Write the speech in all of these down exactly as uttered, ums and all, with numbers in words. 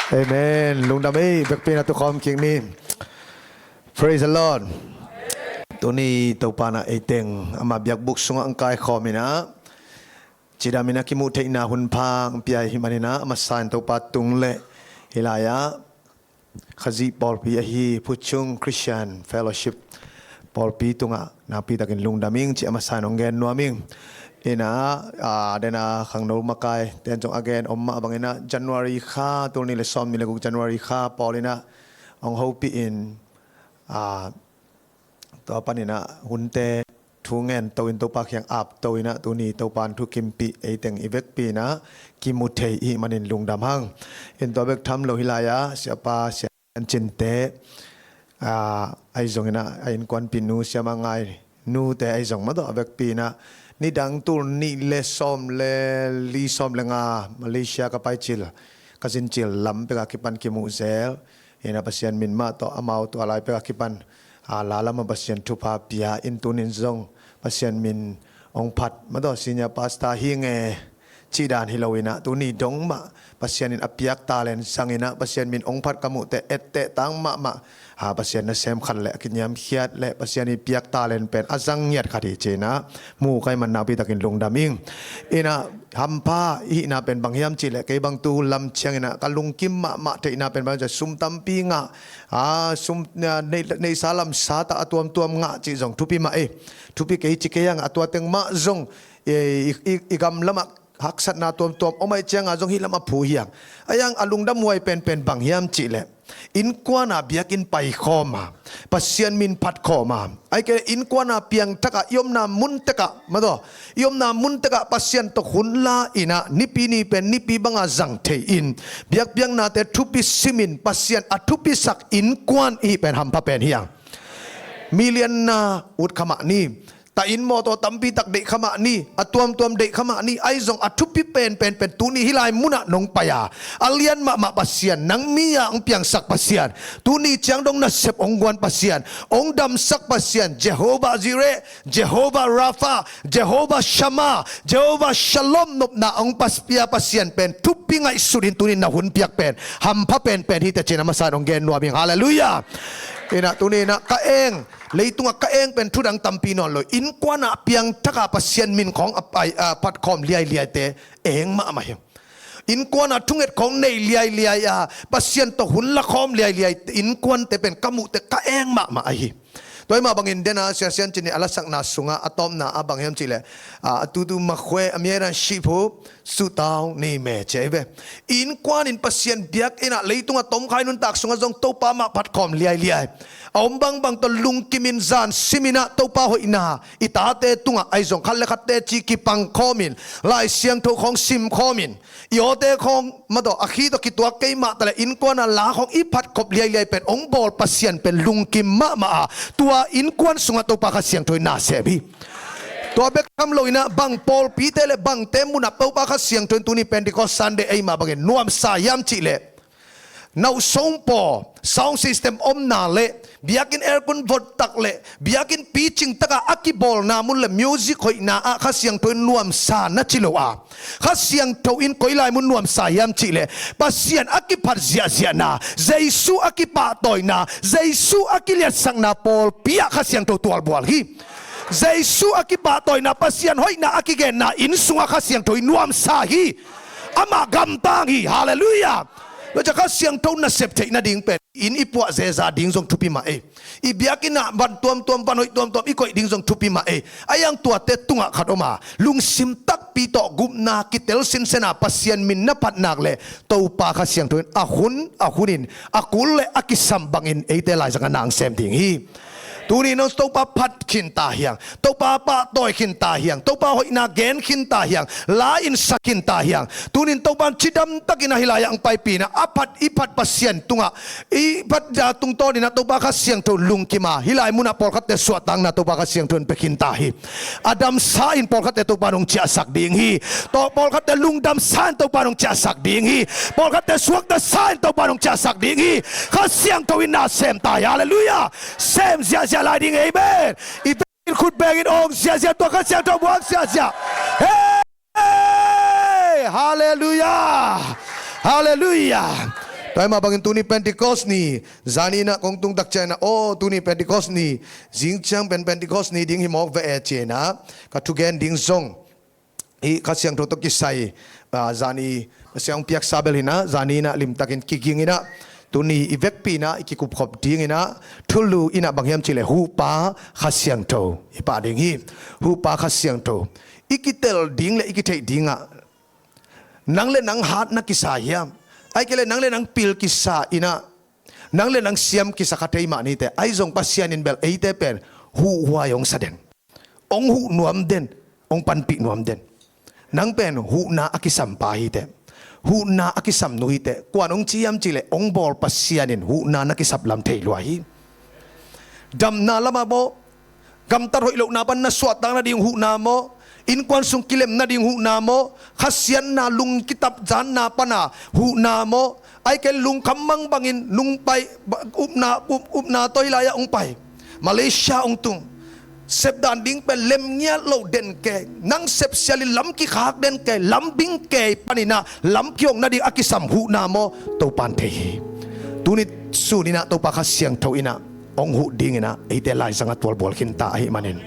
Amen. Lungdam ei, bekpi na tukhawm kik ni. Praise the Lord. Tuni Topa na eiteng ama biakbuk sungah ang kaikhawm inah, cidam inah kimuh theihna hun pha ang pia hi maninah, a masa in Topa tung le hilai-ah Khazih pawlpi ahi Phuchung Christian Fellowship pawlpi tungah nakpi takin lungdam ing ci a masa in hong gen nuam ing. Inah, a, dena khangno makai ten zong a gen om mah banginah January kha, tul nih le sawm nih le guk January kha pawl inah hong hopih in, a, tua paninah hunte thu ngen to in Topa kiang ap to inah tuni Topa in thu kimpih eiteng i vekpi inah kimu thei i hih manin lungdam hang. In tua bek tham lo hilai-ah siapa Sia Cin te, a, ahi zonginah a innkuanpihnu Siama Ngai nute ahi zong mah tawh a vekpi inah nidang tul nih le sawm le li, sawm le nga Malaysia ka pai cil, ka zin cil lam pekah kipan kimuh zel. Inah Pasian min mah tawh amau tua lai pekah kipan, a, la lamah Pasian thupha pia in tunin zong Pasian min hong phat mah tawh senior pastor hi nge cih dan hi lo inah tuni dong mah Pasian in a piak talent zang inah Pasian min hong phat ka muh teh etteh tang mahmah. Ha, Pasian nasem khat le a kiniamkhiat le Pasian in piak talent pen a zang ngiat khat hi ci inah mu kai man nakpi takin lungdam ing. Inah hampha i hihna pen bang hiam cih leh kei bang tu lam ciang inah ka lungkim mahmah theihna pen bang hiam cih leh sum tampi ngah, a, sum, a, nei, neihsa lamsa tak a tuamtuam ngah cih zong thupi mah ei. Thupi kei ci kei hang a, tua teng mah zong, e, i, i, i gam lamah haksatna tuamtuam om ahih cianga zong hih lamah phu hi hang. Ahi hang a lungdam huai penpen bang hiam cih leh innkuan a biakinn paikhawm a Pasian min phatkhawm a, ahih kei leh innkuan a piangthak a i omna mun tekah mah tawh, i omna mun tekah Pasian tawh hun la inah nipi ni pen nipi banga zang thei in biakpiaknate thupi simin Pasian a thupisak innkuan i hih pen hampha pen hi hang. Million na ut kha mah ni. Ta inn mawtaw tampi tak deih kha mah ni, a tuamtuam deih kha mah ni, ahi zong a thupi penpen pen tuni hih lai munah nong pai a, a lian mahmah Pasian, nang mi-a hong piangsak Pasian, tuni ciang dong nasep hong guan Pasian, hong damsak Pasian, Jehovah Jireh, Jehovah Rapha, Jehovah Shammah, Jehovah Shalom nopna hong pia Pasian pen thupi ngaihsut in tuni na hun piak pen hampha penpen hi teh ci-in a masa in hong gen nuam ing. Halleluiah. Inah tuni inah ka eng, leitungah ka eng pen thudang tampi nawn lo. Innkuan a piangthak a Pasian min khawng a, a, a phatkhawm liailiaite eng mahmah hi. Innkuan a thunget khawng nei liailiai a Pasian tawh hun la khawm liailiai innkuante pen ka muhte ka eng mahmah ahi. Tua ahih mah bangin dena Sia Sian Cin in a lasakna sungah a tawpna ah bang hiam cih leh, a, a tutu makhwe a miairan shiphu sutau ni me ci ahi ve. Innkuan in Pasian biakinn ah leitungah tomkhai nuntak sungah zong Topa mah phatkhawm liailiai. A om bangbang tawh lungkim in zan sim inah Topa hoihna i tate tungah ahi zong khat le khat teci kipangkhawm in, Lai Siangtho khawng simkhawm in, i awte khawng mah tawh a khi tawh kituak kei mah taleh innkuan a la khawng i phatkhop liailiai pen hong bawl Pasian pen lungkim mahmah a, tua innkuan sungah Topa Kha Siangtho in na sem hi. Tua bek tham lo inah bang pawlpite le bangte munah Topa Kha Siangtho in tuni Pentecost Sunday ahih mah bangin nuamsa hiam cih leh, nauhsong paw, sound system omna le biakinn aircon vot tak le biakinn picing taka a kibawlna mun le music hoihna ah Kha Siangtho in nuamsa na ci lo a, Kha Siangtho in koi lai mun nuamsa hiam cih leh Pasian a kiphat ziahziahna, Jesu a kipahtawina, Jesu a kiliatsakna pawlpi ah Kha Siangtho tualbual hi. Jesu a kipahtawina, Pasian hoihna a kigenna inn sungah Kha Siangtho in nuamsa hi. Amah gamtang hi. Halleluiah. Tua ciang Kha Siangtho nasep theih nading pen inn i puah zeza ding zong thupi mah ei. I biakinn ah van tuamtuam, van hoih tuamtuam i koih ding zong thupi mah ei. Ahi hang tuate tungah khat om a, lungsim takpi tawh gupna kitel sinsen a Pasian min na phat nak leh Topa Kha Siangtho in a hun a hunin a kul le a kisam bangin eite laizang a na sem ding hi. Tuni nong Topa phat khin ta hi hang, Topa pahtawi khin ta hi hang, Topa hoihna gen khin ta hi hang, la in sa khin ta hi hang. Tunin Topa in cidam takin a hih lai-ah ang paipih inah a phat i phat Pasian tungah i phat a tungtawn inah Topa Kha Siangtho lungkim a, hih lai munah pawlkhatte suahtakna Topa Kha Siangtho in pia khin ta hi. A damsa in pawlkhatte Topa in hong ciahsak ding hi. Tua pawlkhatte lungdamsa in Topa in hong ciahsak ding hi. Pawlkhatte suakta sa in Topa in hong ciahsak ding hi. Kha Siangtho in na sem ta hi. Halleluiah. Sem ziahziah lai ding. Amen. I bengin khut bengin awng ziahziah, tua Kha Siangtho buak ziahziah. Hey! Halleluiah. Halleluiah. Tua ahih mah bangin tuni Pentecost ni, zani inah kong tung tak ciangin ah, aw, tuni Pentecost ni, zing ciang pen Pentecost ni ding hi mawk ve e ci-in ah, ka thugen ding zong hih Kha Siangtho tawh kisai, ah, zani Pasian hong piaksa bel hi-in ah, zani inah limtakin kiging in ah, tuni i vekpi in ah i kikupkhop ding in ah, thulu in ah bang hiam cih leh Huhpa Kha Siangtho i pah ding hi. Huhpa Kha Siangtho i kitel ding le i kitheih dingah, nang le nang hat na kisa hiam? Ahih kei leh nang le nang pil kisa in ah, nang le nang siam kisa kha thei mah ni teh, ahi zong Pasian in bel eite pen huhhuai hong sa den, hong huh nuam den, hong panpih nuam den. Nang pen huhna a kisampa hi teh, huhna a kisamnu hi teh, kua'n hong ci hiam cih leh hong bawl Pasian in huhna na kisap lam thei lua hi. Damna lamah maw, gamtat hoih lohna pan na suahtak nading huhna maw, innkuan sung kilem nading huhna maw, khasiatna lungkitap zanna pana huhna maw, ahih kei leh lungkham mang bangin lungpai, upna, up, upna tawh hih lai-ah hong pai, Malaysia hong tung, sepdan ding pen lem ngiat loh den kei, nang sep sialin lam kikhak den kei, lam bing kei panin ah lam kihong nading a kisam huhna maw, Topa'n thei hi. Tuni sun in ah Topa Kha Siangtho in ah hong huh ding in ah eite laizangah tualbual khinta ahih manin,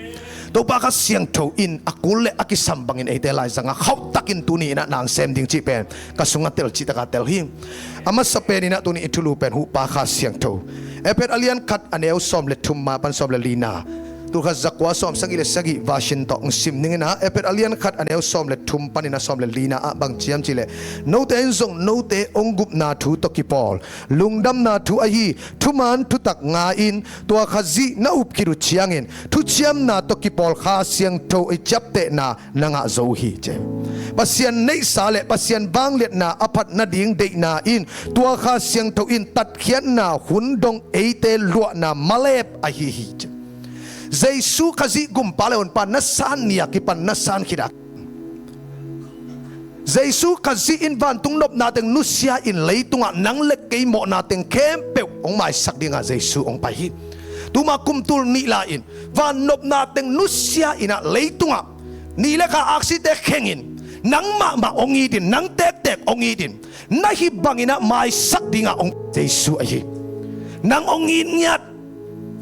Topa Kha Siangtho in a kul le a kisam bangin eite laizangah khauhtakin tuni in ah na hong sem ding cih pen ka sungah tel cihtakah tel hi. A masa pen in ah tuni i thulu pen Huhpa Kha Siangtho. Efet a lian khat a neu sawm le thum mah pan sawm le lina, tulkhat zakua sawm sagih le sagih version tawh hong sim ning in ah, Efet a lian khat a neu sawm le thum panin ah sawm le lina ah bang ci hiam cih leh, note in zong note hong gupna thu tawh kipawl lungdamna thu ahi thuman thutak nga-in, tua Khazih na up khit uh ciangin thuciamna tawh kipawl Kha Siangtho i ciaptehna na ngah zo uh hi, ci. Pasian neihsa le Pasian vangliatna a phat nading deihna in tua Kha Siangtho in tatkhiatna hun dong eite luahna malep ahi hi, ci. Jesu Khazih Gumpa le Honpa na san ni-a kipan na san khit a, Jesu Khazih in vantung nopna teng nusia in leitungah nang le kei mawhna teng khempeuh hong maisak dingah Jesu hong pai hi. Tuma kum tul nih lai-in van nopna teng nusia in ah leitungah ni le kha aksite khengin, nang mahmah hong it in, nang tektek hong it in, na hih bangin ah maisak dingah hong Jesu ahi. Nang hong it ngiat,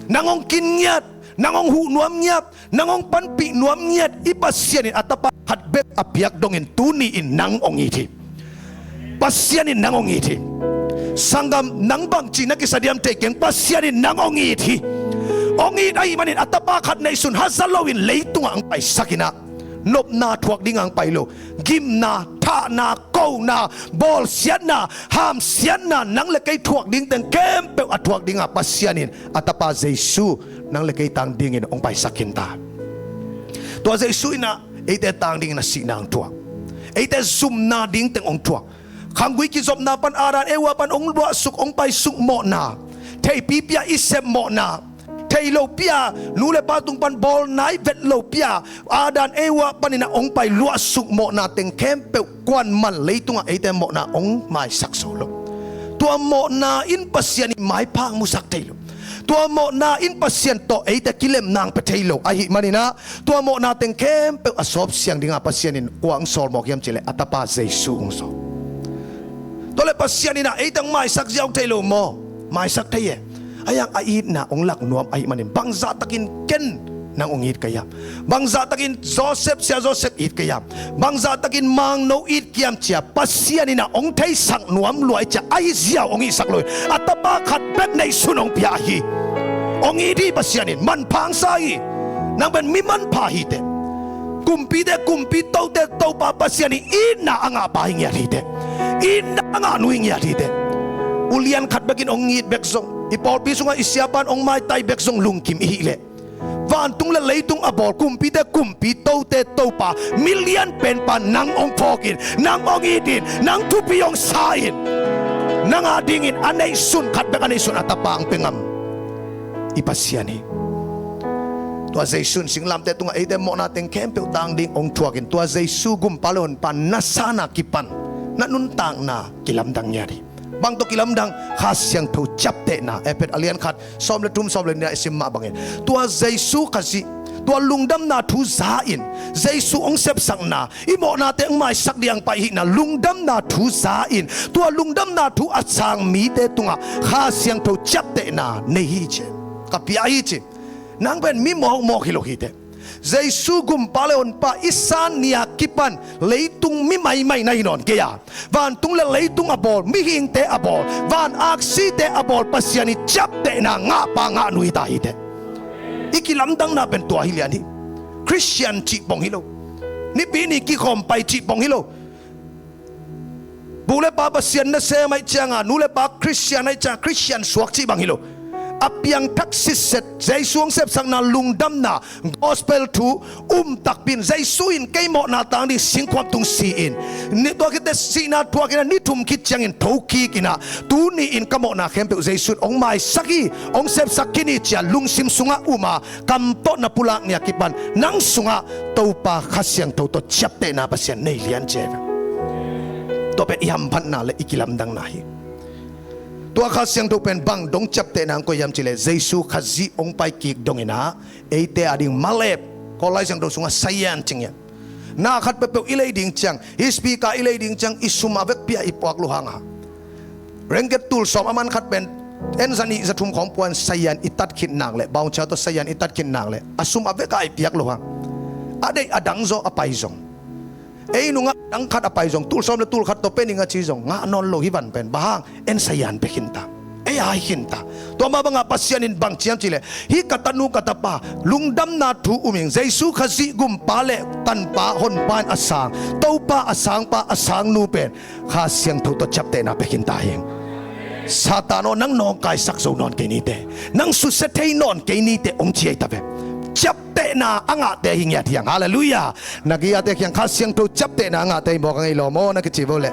nang hong kin ngiat, nang hong huh nuam ngiat, nang hong panpih nuam ngiat i Pasian in a Tapa khat bek a piak dongin tuni in nang hong it hi. Pasian in nang hong it hi. Sanggam, nang bangci na kisa diam thei keng, Pasian in nang hong it hi. Hong it ahih manin a Tapa khat neihsun haza loin leitungah hong paisak in ah, nopna thuak dingah hong pai lo, gimna, thahna, kona, bawlsiatna, hamsiatna, nang le kei thuak ding teng khempeuh a thuak dingah Pasian in a Tapa Jesu nang le kei tang dingin hong paisak khinta. Tua Jesu in ah eite tang dingin a sihna hong thuak, eite zumna ding teng hong thuak. Khanggui kizopna pan Adam Eva pan hong luahsuk hong paisuk mawhna, theipi pia i sep mawhna, thei lopi-a nu le pa tung pan bawl nai vet lopi-a Adam Eva panin ah hong pai luahsuk mawhna teng khempeuh kua'n man leitungah eite mawhna hong maisak zo lo. Tua mawhna in Pasian in maipha musak thei lo. Tua mawhna in Pasian tawh eite kilemna hong pia thei lo ahih manin ah, tua mawhna teng khempeuh a sawp siang dingah Pasian in kua hong sawl mawk hiam cih leh a Tapa Jesu hong sawl. Tua leh Pasian in ah eite hong maisak ziau thei lo maw? Maisak thei e. A hiang a itna hong lak nuam ahih manin bangzahtakin ken nang hong it ka hiam? Bangzahtakin Joseph, Sia Joseph it ka hiam? Bangzahtakin Mangno it ka hiam ci-a Pasian in ah hong theisak nuam lua i ci-a ahi ziau hong itsak lo hi. A Tapa khat bek neihsun hong pia hi. Hong it hi Pasian in, manpha hong sa hi. Nang pen mi manpha hi teh. Kumpite Kumpi, Tote Topa Pasian in itna a ngahpa hi ngiat hi teh. Itna a ngahnu hi ngiat hi teh. Ulian khat bekin hong it bek zong, i pawlpi sungah i siapa'n hong maitai bek zong lungkim i hih leh, vantung le leitung a bawl Kumpite Kumpi, Tote Topa, milian penpa nang hong phawk in, nang hong it in, nang thupi hong sa in, nang a dingin a neihsun khat bek a neihsun a Tapa hong pia ngam i Pasian hi. Tua Jesu in singlamteh tungah eite mawhna teng khempeuh tang ding hong thuak in, tua Jesu Gumpa le Honpa na san a kipan na nuntakna kilamdang ngiat hi. Bang tawh kilamdang? Kha Siangtho ciaptehna. Efet a lian khat sawm le thum, sawm le nihna i sim mah bangin, tua Jesu Khazih, tua lungdamna thu za in, Jesu hong sepsakna, i mawhnate hong maisak ding a pai ahihna lungdamna thu za in, tua lungdamna thu a sang mite tungah Kha Siangtho ciaptehna nei hi ci. Ka pia hi ci. Nang pen mi mawkmawk hi lo hi teh. Jesu gumpa le honpa i san ni a kipan leitung mi maimai na hi nawn kei a, vantung le leitung a bawl, mihingte a bawl, van aksite a bawl Pasian i ciaptehna ngahpa ngahnu hi ta hi teh. I kilamdanna pen tua hi lian hi. Khristian cih pong hi lo. Nipi ni kikhawm pai cih pong hi lo. Bu le pa Pasian nasem ahih cianga, nu le pa Khristian ahih cianga, Khristian suak cih bang hi lo. A piangthak sitset, Jesu hong sepsakna lungdamna, gospel thu um takpi in, Jesu in kei mawhna tang ding singkhuam tung si in, ni tua khit teh sihna thuak in a, ni thum khit ciangin thokik in a, tuni in ka mawhna khempeuh Jesu in hong maisak hi, hong sepsak khin hi ci a lungsim sungah um a, kam tawh na pulak ni a kipan nang sungah Topa Kha Siangtho tawh ciaptehna Pasian nei lian ci hi ve. Tua pen i hamphatna le i kilamdanna hi. Tua Kha Siangtho pen bang dong ciaptehna hong koih hiam cih leh, Jesu Khazih hong pai kik dong in a, eite a ding malep, Kawl Lai Siangtho sungah sayan ci ngiat. Na khat peuhpeuh i lei ding ciang, hi speaker i lei ding ciang, i sum a vekpi a i puak lo hang a, ringgit tul sawm a man khat pen en za nih za thum khawng pua in sayan i tat khit nak leh, bawngcia tawh sayan i tat khit nak leh, a sum a vek a i piak lo hang. A deih a dang zaw a pai zong, ei nungah dang khat a pai zong, tul sawm le tul khat tawh pia ning a ci zong ngah nawn lo hi van pen. Bang hang? En sayan pia khin ta, ei hai khin ta. Tua mah bangah Pasian in bang ci hiam cih leh, hih ka tanu ka tapa lungdamna thu um ing, Jesu Khazih gumpa le tanpa honpa in a sang, Topa a sangpa a sangnu pen Kha Siangtho tawh ciaptehna pia khin ta hi. Satan aw, nang nawngkaisak zo nawn kei ni teh, nang susia thei nawn kei ni teh hong ci hi ta ve. Ciaptehna a ngahte hi ngiat hi hang. Halleluiah. Na gei a te kiang Kha Siangtho ciaptehna a ngahte hi mawk a ngei lawm aw, na kici vo leh.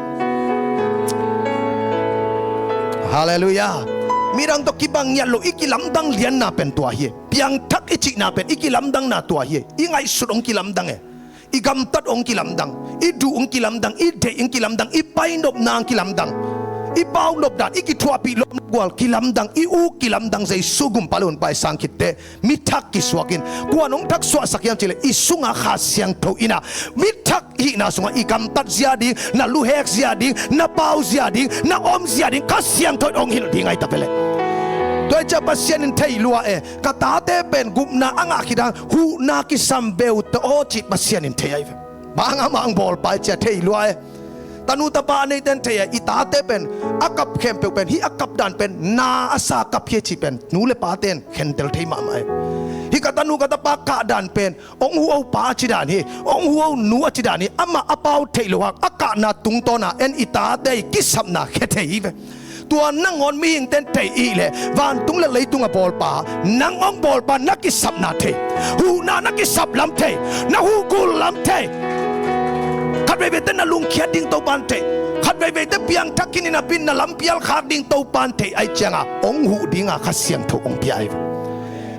Halleluiah. Midang tawh kibang ngiat lo i kilamdang lianna pen tua hi. Piangthak i cihna pen i kilamdanna tua hi. I ngaihsut hong kilamdang e. I gamtat hong kilamdang, i duh hong kilamdang, i deih hong kilamdang, i painopna hong kilamdang, i paunop dan, i kithuahpih lawmlawm gual kilamdang, i uk kilamdang. Jesu gumpa le honpa i sang khit teh mi thak kisuak in, kuan hong thaksuahsak hiam cih leh, i sungah Kha Siangtho in a, mi thak hihna sungah i gamtat zia ding, na luhek zia ding, na pau zia ding, na om zia ding Kha Siangtho in hong hilh ding ahi ta ve leh. Tua hi ciah Pasian in thei lua e. Ka tate pen gupna a ngah khit hang huhna kisam beu ta aw cih Pasian in thei ahi ve. Bang hang? Amah hong bawlpa hi ciah thei lua e. Tanu tapa a neite in thei e. I tate pen a kap khempeuh pen, hih a kap dan pen na a sa kap hi cih pen nu le pate in khentel thei mahmah e. Hih ka tanu ka tapa kah dan pen hong huh o pa a ci dan hi, hong huh o nu a ci dan hi. Amah a pau theih loh hang a kahna tungtawn a en i tate i kisapna khia thei hi ve. Tua nangawn mihingte in thei i hih leh, vantung le leitung a bawlpa, nang hong bawlpa na kisapna thei, huhna na kisap lam thei, na huh kul lam thei. Khat veivei teh na lungkhiat ding Topa in thei, khat veivei teh piangthak khin in a, pin na lampial khak ding Topa in thei. Ahih ciangin hong huh dinga Kha Siangtho hong pia ahi ve.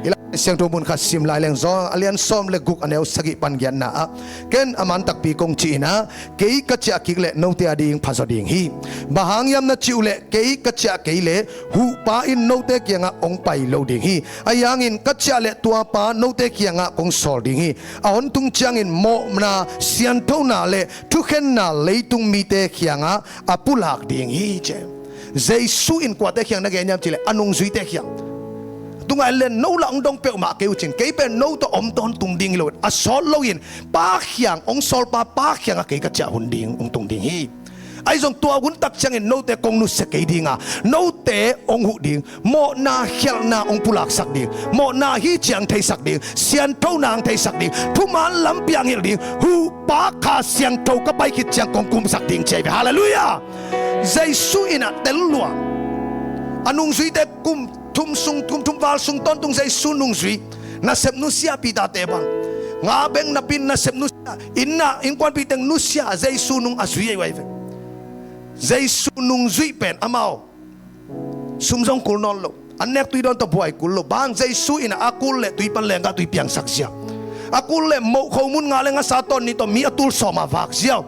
I Lai Siangtho mun khat sim lai leng, Johan a lian sawm le guk, a neu sagih pan giatna ah, ken a man takpi kong ci in a, kei ka ciah kik leh note a ding phazaw ding hi. Bang hang hiam na cih uh leh, kei ka ciah kei leh huhpa in note kiangah hong pai lo ding hi. Ahi hangin ka ciah leh tuapa note kiangah kong sawl ding hi. A hong tung ciangin mawhna, sianthona le thukhenna leitung mite kiangah a pulak ding hi, ci. Jesu in kuate kiang na gen hiam cih leh, a nungzuite kiang. Tungah en leng no lah hong dong peuhmah kei uh cin, kei pen no tawh om tawntung ding hi lo. A sawt loin Pa kiang hong sawlpa, Pa kiangah kei ka ciah hun ding hong tung ding hi. Ahi zong tua hun tak ciangin note kong nusia kei dinga, note hong huh ding, mawhna khialhna hong pulaksak ding, mawhna hi ciang theisak ding, sianthona hong theisak ding, thuman lampi hong hilh ding, huhpa Kha Siangtho ka pai khit ciang kong kumsak ding, ci ahi ve. Halleluiah. Jesu in a tel lua. A nungzuite kum thum sung, kum thum val sung tawntung Jesu nungzui. Nasep nusia, Peter-te bang. Nga beng napi-in nasep nusia. Inn ah innkuanpih teng nusia, Jesu nung a zui ahi uh ahi ve. Jesu nungzuih pen amau sum zong kul nawn lo. An nek tui dawn tawh buai kul lo. Bang hang? Jesu in a kul leh tui pan lenggah tui piangsak ziau. A kul leh moh khomun nga le ngasa tawn nih tawh mi a tul sawm a vak ziau.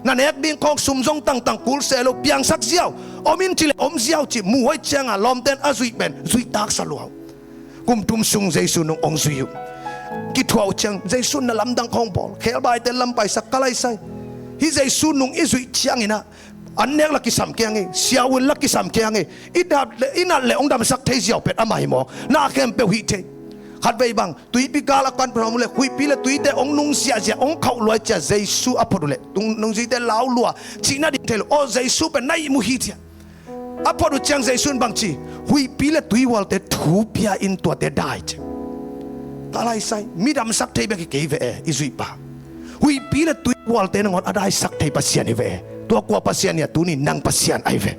Na nek ding khawng sum zong tangtang kul se lo, piangsak ziau. Om in ci leh om ziau ci, mu hoih cianga lawmten a zuih pen zuih taksa lua uh. Kum thum sung Jesu nung hong zui uh. kithuah uh ciang Jesu na lamdang khawng bawl, khebaite lampaisak, ka laisai. Hih Jesu nung i zuih ciangin ah, an nek la kisam kei ing, siau in la kisam kei ing, i nat le, i nat le hong damsak thei ziau pen amah hi maw? Na khempeuh hih thei. Khatvei bang, tuipi kal a kan pha uh leh, huihpi le tuite hong nung ziahziah, hong khauh luai cia Jesu a phot uh leh, tung, nungzuite lau lua, cihna ding thei lo, aw Jesu pen na ihmu hi cia. A phot uh ciang Jesu in bang ci, huihpi le tuihualte thu pia in tuate dai ci. Ka laisai, mi damsak thei bek hi kei ve e, i zuihpa. Huihpi le tuihualte nangawn a daisak thei Pasian hi ve e. Tua kua Pasian hia? Tuni nang Pasian ahi ve.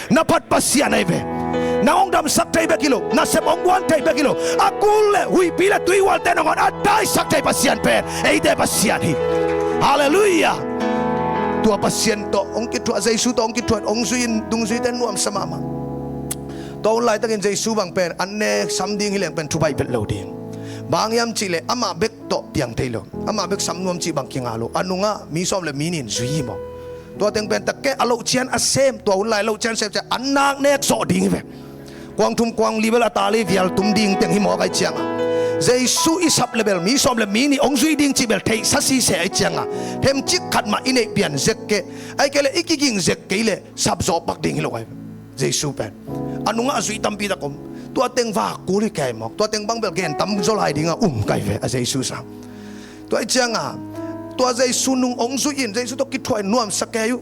Na phat Pasian ahi ve. Nang hong damsak thei bek hi lo, nasep hong guan thei bek hi lo, a kul le huihpi le tuihualte nangawn a daisak thei Pasian pen eite Pasian hi. Halleluiah. Tua Pasian tawh hong kithuah, Jesu tawh hong kithuah, hong zui in, nungzuite nuamsa mahmah. Tua hun laitakin Jesu bang pen an ne sam ding hi leng pen thubaih vet lo ding. Bang hiam cihleh amah bek tawh piang thei lo, amah bek sam nuam cih bang kinga lo. A nungah mi sawm le mi nih in zui hi maw? Tua teng pen tak kei a loh cian a sem, tua hun lai loh cian sem ciah an nak nek zawh ding hi ve. Kuang thum kuang li bel a ta le vial tum ding teng hi maw, kai ciangah Jesu i sap le bel mi sawm le mi nih hong zui ding cih bel theihsa siseh ai ciangah themcik khat mah i neih pian zek kei, ai kei le i kiging zek kei le sap zawh pak ding hi lo ai. Jesu pen a nungah a zui tampi tak om. Tua teng va kul hi kei mawk, tua teng bang bel gen tam zaw lai dingah um kai ve a Jesu sang. Tua i ciangah tua Jesu nung hong zui in Jesu tawh kithuah in nuamsa kei uh.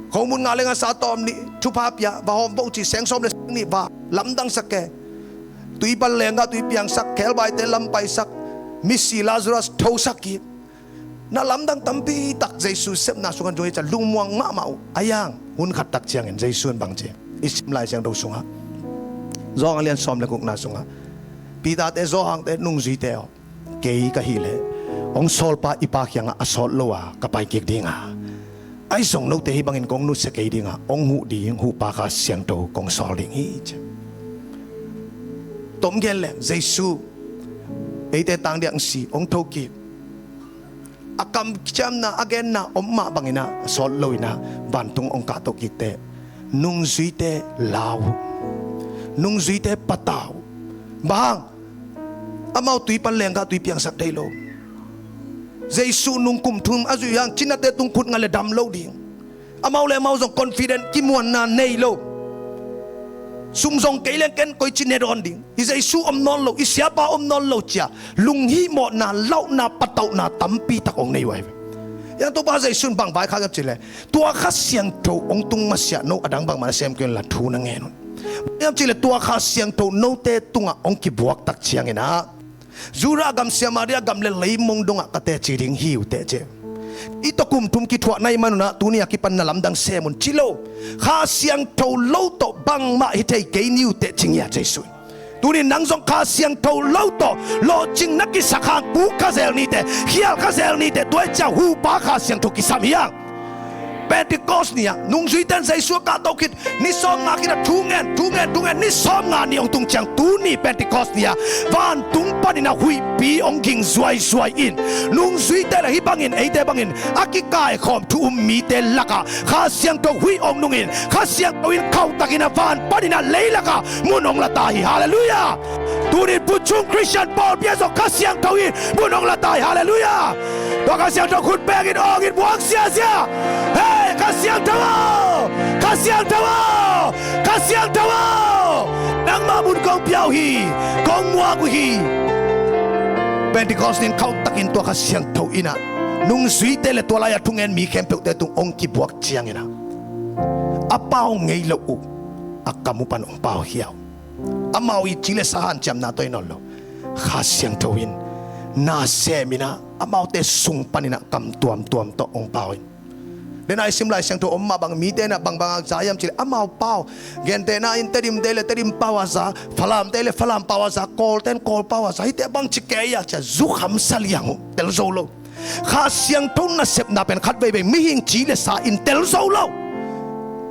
Khomun nga le nga sa tawm nih thupha pia, va hawm vo ci, seng sawm le seng nih va lamdangsak kei. Tuipan lenggah tui piangsak, khelbaite lampaisak, misi Lazarus thosak kik. Na lamdang tampi tak Jesu sepna sungah zong hi ciah lungmuang mahmah uh. A yang hun khat tak ciangin Jesu in bang ci, i sim Lai Siangtho sungah, Johan a lian sawm le gukna sungah, Peter-te, Johan-te, nungzuite aw, kei ka hih leh hong sawlpa i Pa kiangah a sawt lo a ka pai kik dinga, ahi zong note hih bangin kong nusia kei dinga hong huh ding Huhpa Kha Siangtho kong sawl ding hi ci. Tom gen leng Jesu eite tangdiak si hong thokik. A kamciamna, a genna om mah banginah a sawt loinah vantung hong kahtoh kik teh, nungzuite lau uh, nungzuite patau uh. Bang hang? Amau tui pan lenggah tui piangsak thei lo. Jesu nung kum thum a zuih hang cinate tung khut nga le dam lo ding. Amau le amau zong confident, kimuanna nei lo. Sum zong kei leng ken koici ne dawn ding, i Jesu om nawn lo, i siapa om nawn lo cia lunghihmawhna, lauhna, patauhna tampi tak hong nei uh ahi ve. Yang Topa Jesu in bang vaikhak hiam cihleh, tua Kha Siangtho hong tung masiah no a dang bangmah na sem kei unla thu na ngen un. Hiam cihleh tua Kha Siangtho note tungah hong kibuak tak cianginah Judah gam, Samaria gam le leimong dongah ka teci ding hi uh teh ci. I tawh kum thum kithuah na hih manunah tuni a kipan na lamdang sem un ci lo. Kha Siangtho lo tawh bangmah hi thei kei ni uh teh ci ngia Jesu in. Tuni nang zong Kha Siangtho lo tawh lawhcing na kisak hang puk kha zel ni teh, khial kha zel ni teh, tua hi ciah Huhpa Kha Siangtho kisam hi hang. Pentecost ni-ah nungzuite in Jesu a kahto khit ni sawmnga khit a thu ngen, thu ngen, thu ngen, ni sawmnga ni hong tung ciang tuni Pentecost ni-ah vantung paninah huihpi hong ging zuaizuai in, nungzuite le hih bangin eite bangin a kikaikhawm thu um mite lakah Kha Siangtho huih hong nungin Kha Siangtho in khauhtakin a van paninah leilakah mun hong la ta hi. Halleluiah. Tunin puchung Khristian pawlpi ah zong Kha Siangtho in mun hong la ta hi. Halleluiah. Tua Kha Siangtho khut pek in awng in buang siasia. Hei Kha Siangtho aw, Kha Siangtho aw, Kha Siangtho aw, nangmah mun kong pia uh hi, kong muak uh hi. Pentecost ni-in khauhtakin tua Kha Siangtho innah nungzuite le tua lai-a thungen mi khempeuhte tung hong kibuak cianginah a pau ngei loh uh a kam uh pan hong pau hi uh. Amau i ci le sa hanciamna tawh hi nawn lo. Kha Siangtho in na seminah amaute sung paninah kam tuamtuam tawh hong pau in. Dena i sim Lai Siangtho om mah bang mite inah bangbangak za hiam cihleh amau pau. Gentehna in Tedimte le Tedim pau a za, Falamte le Falam pau a za, Kawlte in Kawl pau a za, hihte bangci kei a cia zukhamsa liang uh, tel zo lo. Kha Siangtho nasepna pen khat veivei mihing ci le sa in tel zo lo.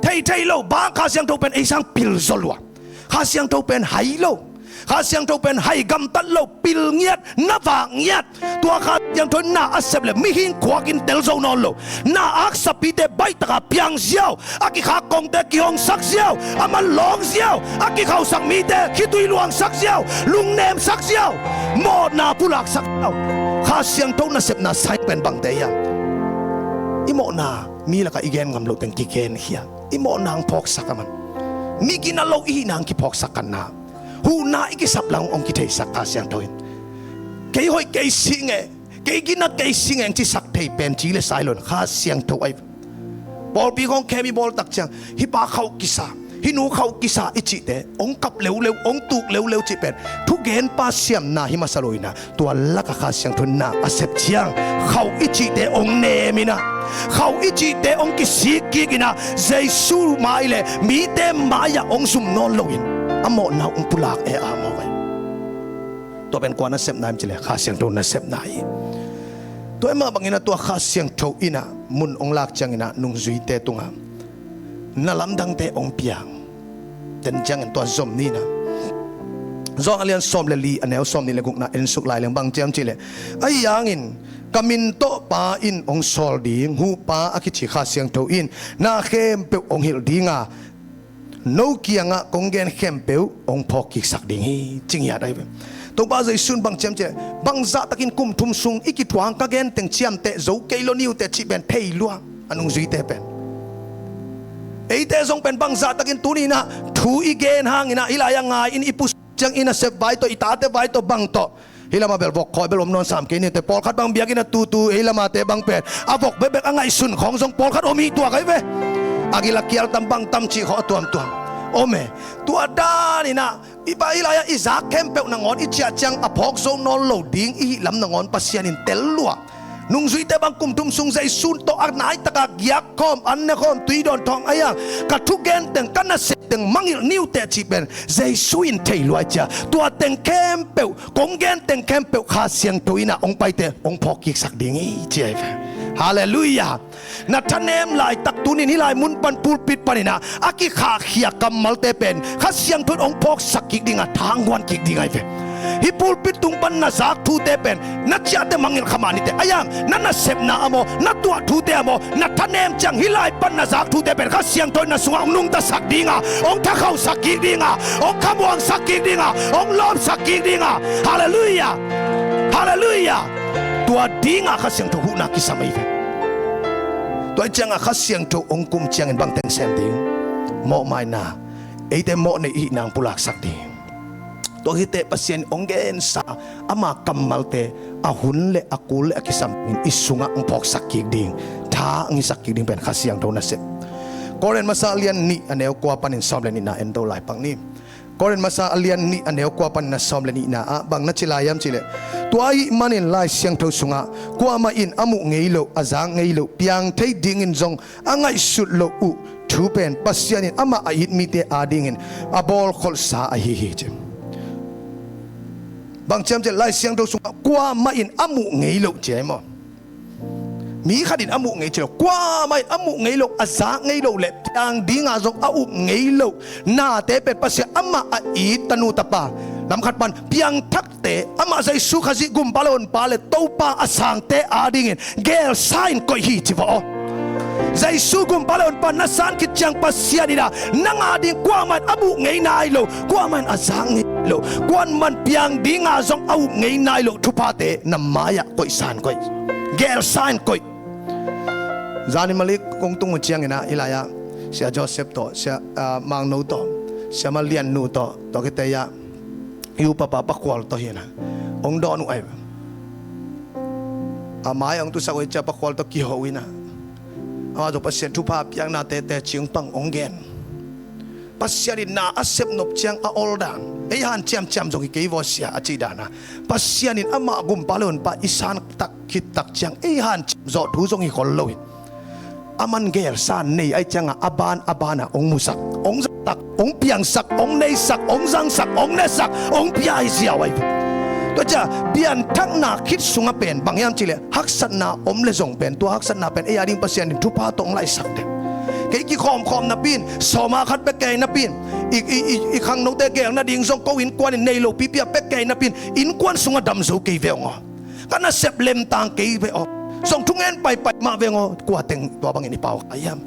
Theithei lo, bang Kha Siangtho pen ei sang pil zo lua. Kha Siangtho pen hai lo. Kha Siangtho pen hai gamtat lo, pil ngiat, na vak ngiat. Tua Kha Siangtho in na a sep le mihing khuak in tel zo nawn lo. Na aksapite baih taka piang ziau, a kikhak kongte kihongsak ziau, a man lawng ziau, a kikhausak mite khitui luangsak ziau, lungnemsak ziau, mawhna pulaksak ziau. Kha Siangtho nasepna sign pen bangte hiam? I mawhna mi lakah i gen ngam loh teng kigenkhia. I mawhna hong phawksak a man. Mi gina lo i hihna hong kiphawksak khatna. Huhna i kisap lang hong kitheisak Kha Siangtho in. Kei hoih kei sing e, kei gina kei sing e hong cisak thei pen ci le sai lo in Kha Siangtho ahi. Pawlpi khawng khem i bawl tak ciang, hih pa khauh kisa, hih nu khauh kisa i cihte hong kap leuleu, hong tuk leuleu cih pen thugenpa siamna hi masa lo in ah, tua lakah Kha Siangtho in na a sep ciang, khauh i cihte hong nem in ah, khauh i cihte hong kisik kik in ah, Jesu mai le mite mai-ah hong zum nawn lo in a mawhna hong pulak e a mawh e. Tua pen kua nasepna hiam cih le Kha Siangtho nasepna hi. Tua hi mah bangin ah tua Kha Siangtho in ah mun hong lak ciangin ah nungzuite tungah na lamdangte hong piang. Tua ciangin tua zom ni in ah, Johan a lian sawm le li, a neu sawmnih le gukna en suk lai leng bang ci hiam cih le, ahi hangin ka min tawh Pa in hong sawl ding Huhpa a kici Kha Siangtho in na khempeuh hong hilh ding a, no kiangah kong gen khempeuh hong phawkkiksak ding hi, ci ngiat ahi ve. Topa Jesu in bang ci hiam cih le, bangzah takin kum thum sung i kithuang ka gen teng ciamteh zo kei lo ni uh teh cih pen thei lua a nungzuite pen. Eite zong pen bangzah takin tuni in ah thu i gen hangin ah hih lai-ah ngai in i pu ciang i nasep vai tawh, i tate vai tawh, bang tawh, hih lamah bel vok khawi bel om nawn sam kei ni uh teh, pawlkhat bang biakinn a tutu hih lamate bang pen a vok bekbek a ngaihsun khawng zong pawlkhat om hi tuak ahi ve. A gil a kial tam bang tam cih khawng a tuamtuam om e. Tua dan in ah i pa hih lai-ah i zak khempeuh nangawn i ciah ciang a phawk zo nawn lo ding i hih lam nangawn Pasian in tel lua. Nungzuite bang kum thum sung Jesu tawh a nai taka giak khawm, an ne khawm, tui dawn thawng ahi hang, ka thugen teng, ka nasep teng mangngilh ni uh teh cih pen Jesu in thei lua hi cia. Tua teng khempeuh, kong gen teng khempeuh Kha Siangtho in ah hong paite hong phawkkiksak ding hi, ci ahi ve. Halleluiah. Na thanem laitak tuni in hih lai mun pan, pulpit panin ah a kikhahkhia kammalte pen Kha Siangtho in hong phawksak kik ding a, tha hong guan kik ding ahi ve. Hih pulpit tung pan na zak thute pen na ciahte mangngilh kha mah ni teh, ahi hang na nasepna a maw, na tuah thute a maw, na thanem ciang hih lai pan na zak thute pen Kha Siangtho in na sungah hong nungtasak ding a, hong thakhauhsak kik ding a, hong khamuangsak kik ding a, hong lawpsak kik ding a. Halleluiah. Halleluiah. Tua ding a Kha Siangtho huhna kisam ahi ve. Tua hi ciang a Kha Siangtho hong kum ciangin bang teng sem ding? Mawhmaina, eite mawh nei i hih nang pulaksak ding. Tua hi teh Pasian hong gensa ama kammalte a hun le a kul le a kisam in i sungah hong phawksak kik ding, tha hong hisak kik ding pen Kha Siangtho nasep. Korin masa a lian nih, a neu kua panin sawm le nihna en to lai pak ni. Korin masa a lian nih, a neu kua panin a sawm le nihna ah bang na ci lai hiam cih leh, tua ahih manin Lai Siangtho sungah, kuamah in a muh ngei loh, a zak ngei loh, piang thei dingin zong a ngaihsut loh uh thu pen Pasian in amah a it mite adingin a bawlkholhsa ahi hi, ci. Bang ci hiam cih leh Lai Siangtho sungah kuamah in a muh ngei loh, ci hi maw? Mi khat in a muh ngei ci lo, kuamah in a muh ngei loh, a zak ngei loh le piang dinga zong a up ngei loh nate pen Pasian amah a it tanu tapa, lam khat pan piangthakte, amah Jesu Khazih Gumpa le Honpa le Topa a sangte adingin gelsa in koih hi, ci va aw. Jesu Gumpa le Honpa na san khit ciang Pasian in ah nang ading kuamah in a muh ngei nai lo, kuamah in a zak ngei lo, kuamah in piang dinga zong a up ngei nai lo thuphate na mai-ah koihsa in koih, gelsa in koih. Zan in Malik kong tung uh ciangin ah, hih lai-ah Sia Joseph tawh, Sia, ah, Mangno tawh, Sia Maliannu tawh, tua khit teh ah i upapa Pa Khual tawh hi in ah hong dawn uh ahi. A mai hong tusak uh hi ciah Pa Khual tawh kiho uh in ah, amah zong Pasian thupha piaknate teci hong pang hong gen. Pasian in na a sep nop ciang a ol dan, ei hanciamciam zong hi kei vaw Sia a cih dan a, Pasian in amah Gumpa le Honpa i san tak khit tak ciang ei hanciam zawh thu zong hi khol lo hi. Aman gelsa nei ahih ciangah a ban a banah hong musak, hong zangsak, hong piangsak, hong neisak, hong zangsak, hong nesak, hong pia hi ziau ahi ve. Tua ciah pianthakna khit sungah pen bang hiam cih leh haksatna om le zong pen tua haksatna pen ei ading Pasian in thupha tawh hong laihsak ding. kei kikhawmkhawm napi in, sawma khat bek kei napi in, i, i, i, i khangnote gel nading zong ko innkuan in nei lo pipi a bek kei napi in, innkuan sungah dam zo kei ve ong aw. Ka nasep lemtang kei ve aw. Zong thungen paipai mah ve ong aw. Kua teng tua bangin i pau kha hiam?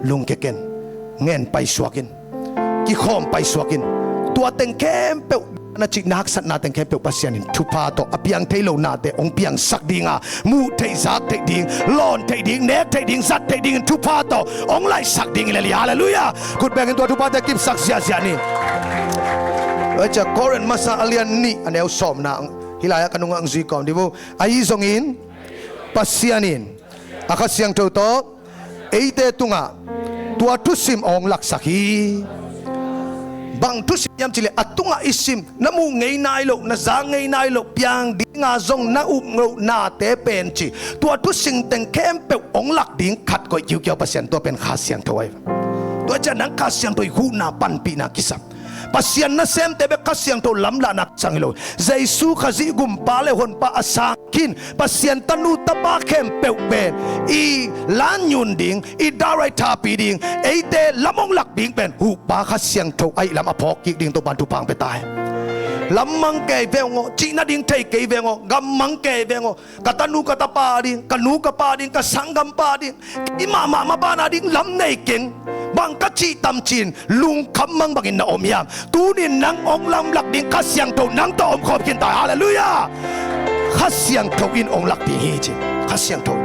Lungke ken. Ngen paisuak in. Kikhawm paisuak in. Tua teng khempeuh, na cih na haksatna teng khempeuh Pasian in thupha tawh a piang thei lo nate hong piangsak ding a, muh theih zak theih ding, lawn theih ding, nek theih ding, zat theih dingin thupha tawh hong laihsak ding hi lel hi. Halleluiah. Khut bengin tua thuphate kipsak ziahziah ni. Tua hi ciah Korin masa a lian nih a neu sawmna, hih lai-ah ka nungah hong zui kawm dih uh. Ahi zongin Pasian in a Kha Siangtho tawh eite tungah tua thusim a hong laksak hi. Bang thusim hiam cih leh a tungah i sim, na muh ngei nai loh, na za ngei nai loh, piang dinga zong na up loh nate pen ci, tua thusim teng khempeuh hong lak ding khat koih kiukiau Pasian, tua pen Kha Siangtho ahi. Tua ciah nang Kha Siangtho i huhna panpihna kisam. Pasian nasemte bek Kha Siangtho lamlahna kisang hi lo. Jesu Khazih Gumpa le Honpa a sang khin Pasian tanu tapa khempeuh pen i lanyun ding, i darai thapi ding, eite lam hong lak ding pen huhpa Kha Siangtho ahih lam a phawk kik ding Topa'n thupha hong pia ta hen. Lam mang kei ve ong aw, cih nading thei kei ve ong aw, gam mang kei ve ong aw, ka tanu ka tapa ding, ka nu ka pa ding, ka sanggampa ding, i mahmah mapana ding lam nei keng. Bang ka cih tam ci-in lungkham mang bangin na om hiam? Tunin nang hong lamlak ding Kha Siangtho nang tawh omkhawm khin ta. Halleluiah. Kha Siangtho in hong lak ding hi ci. Kha Siangtho in,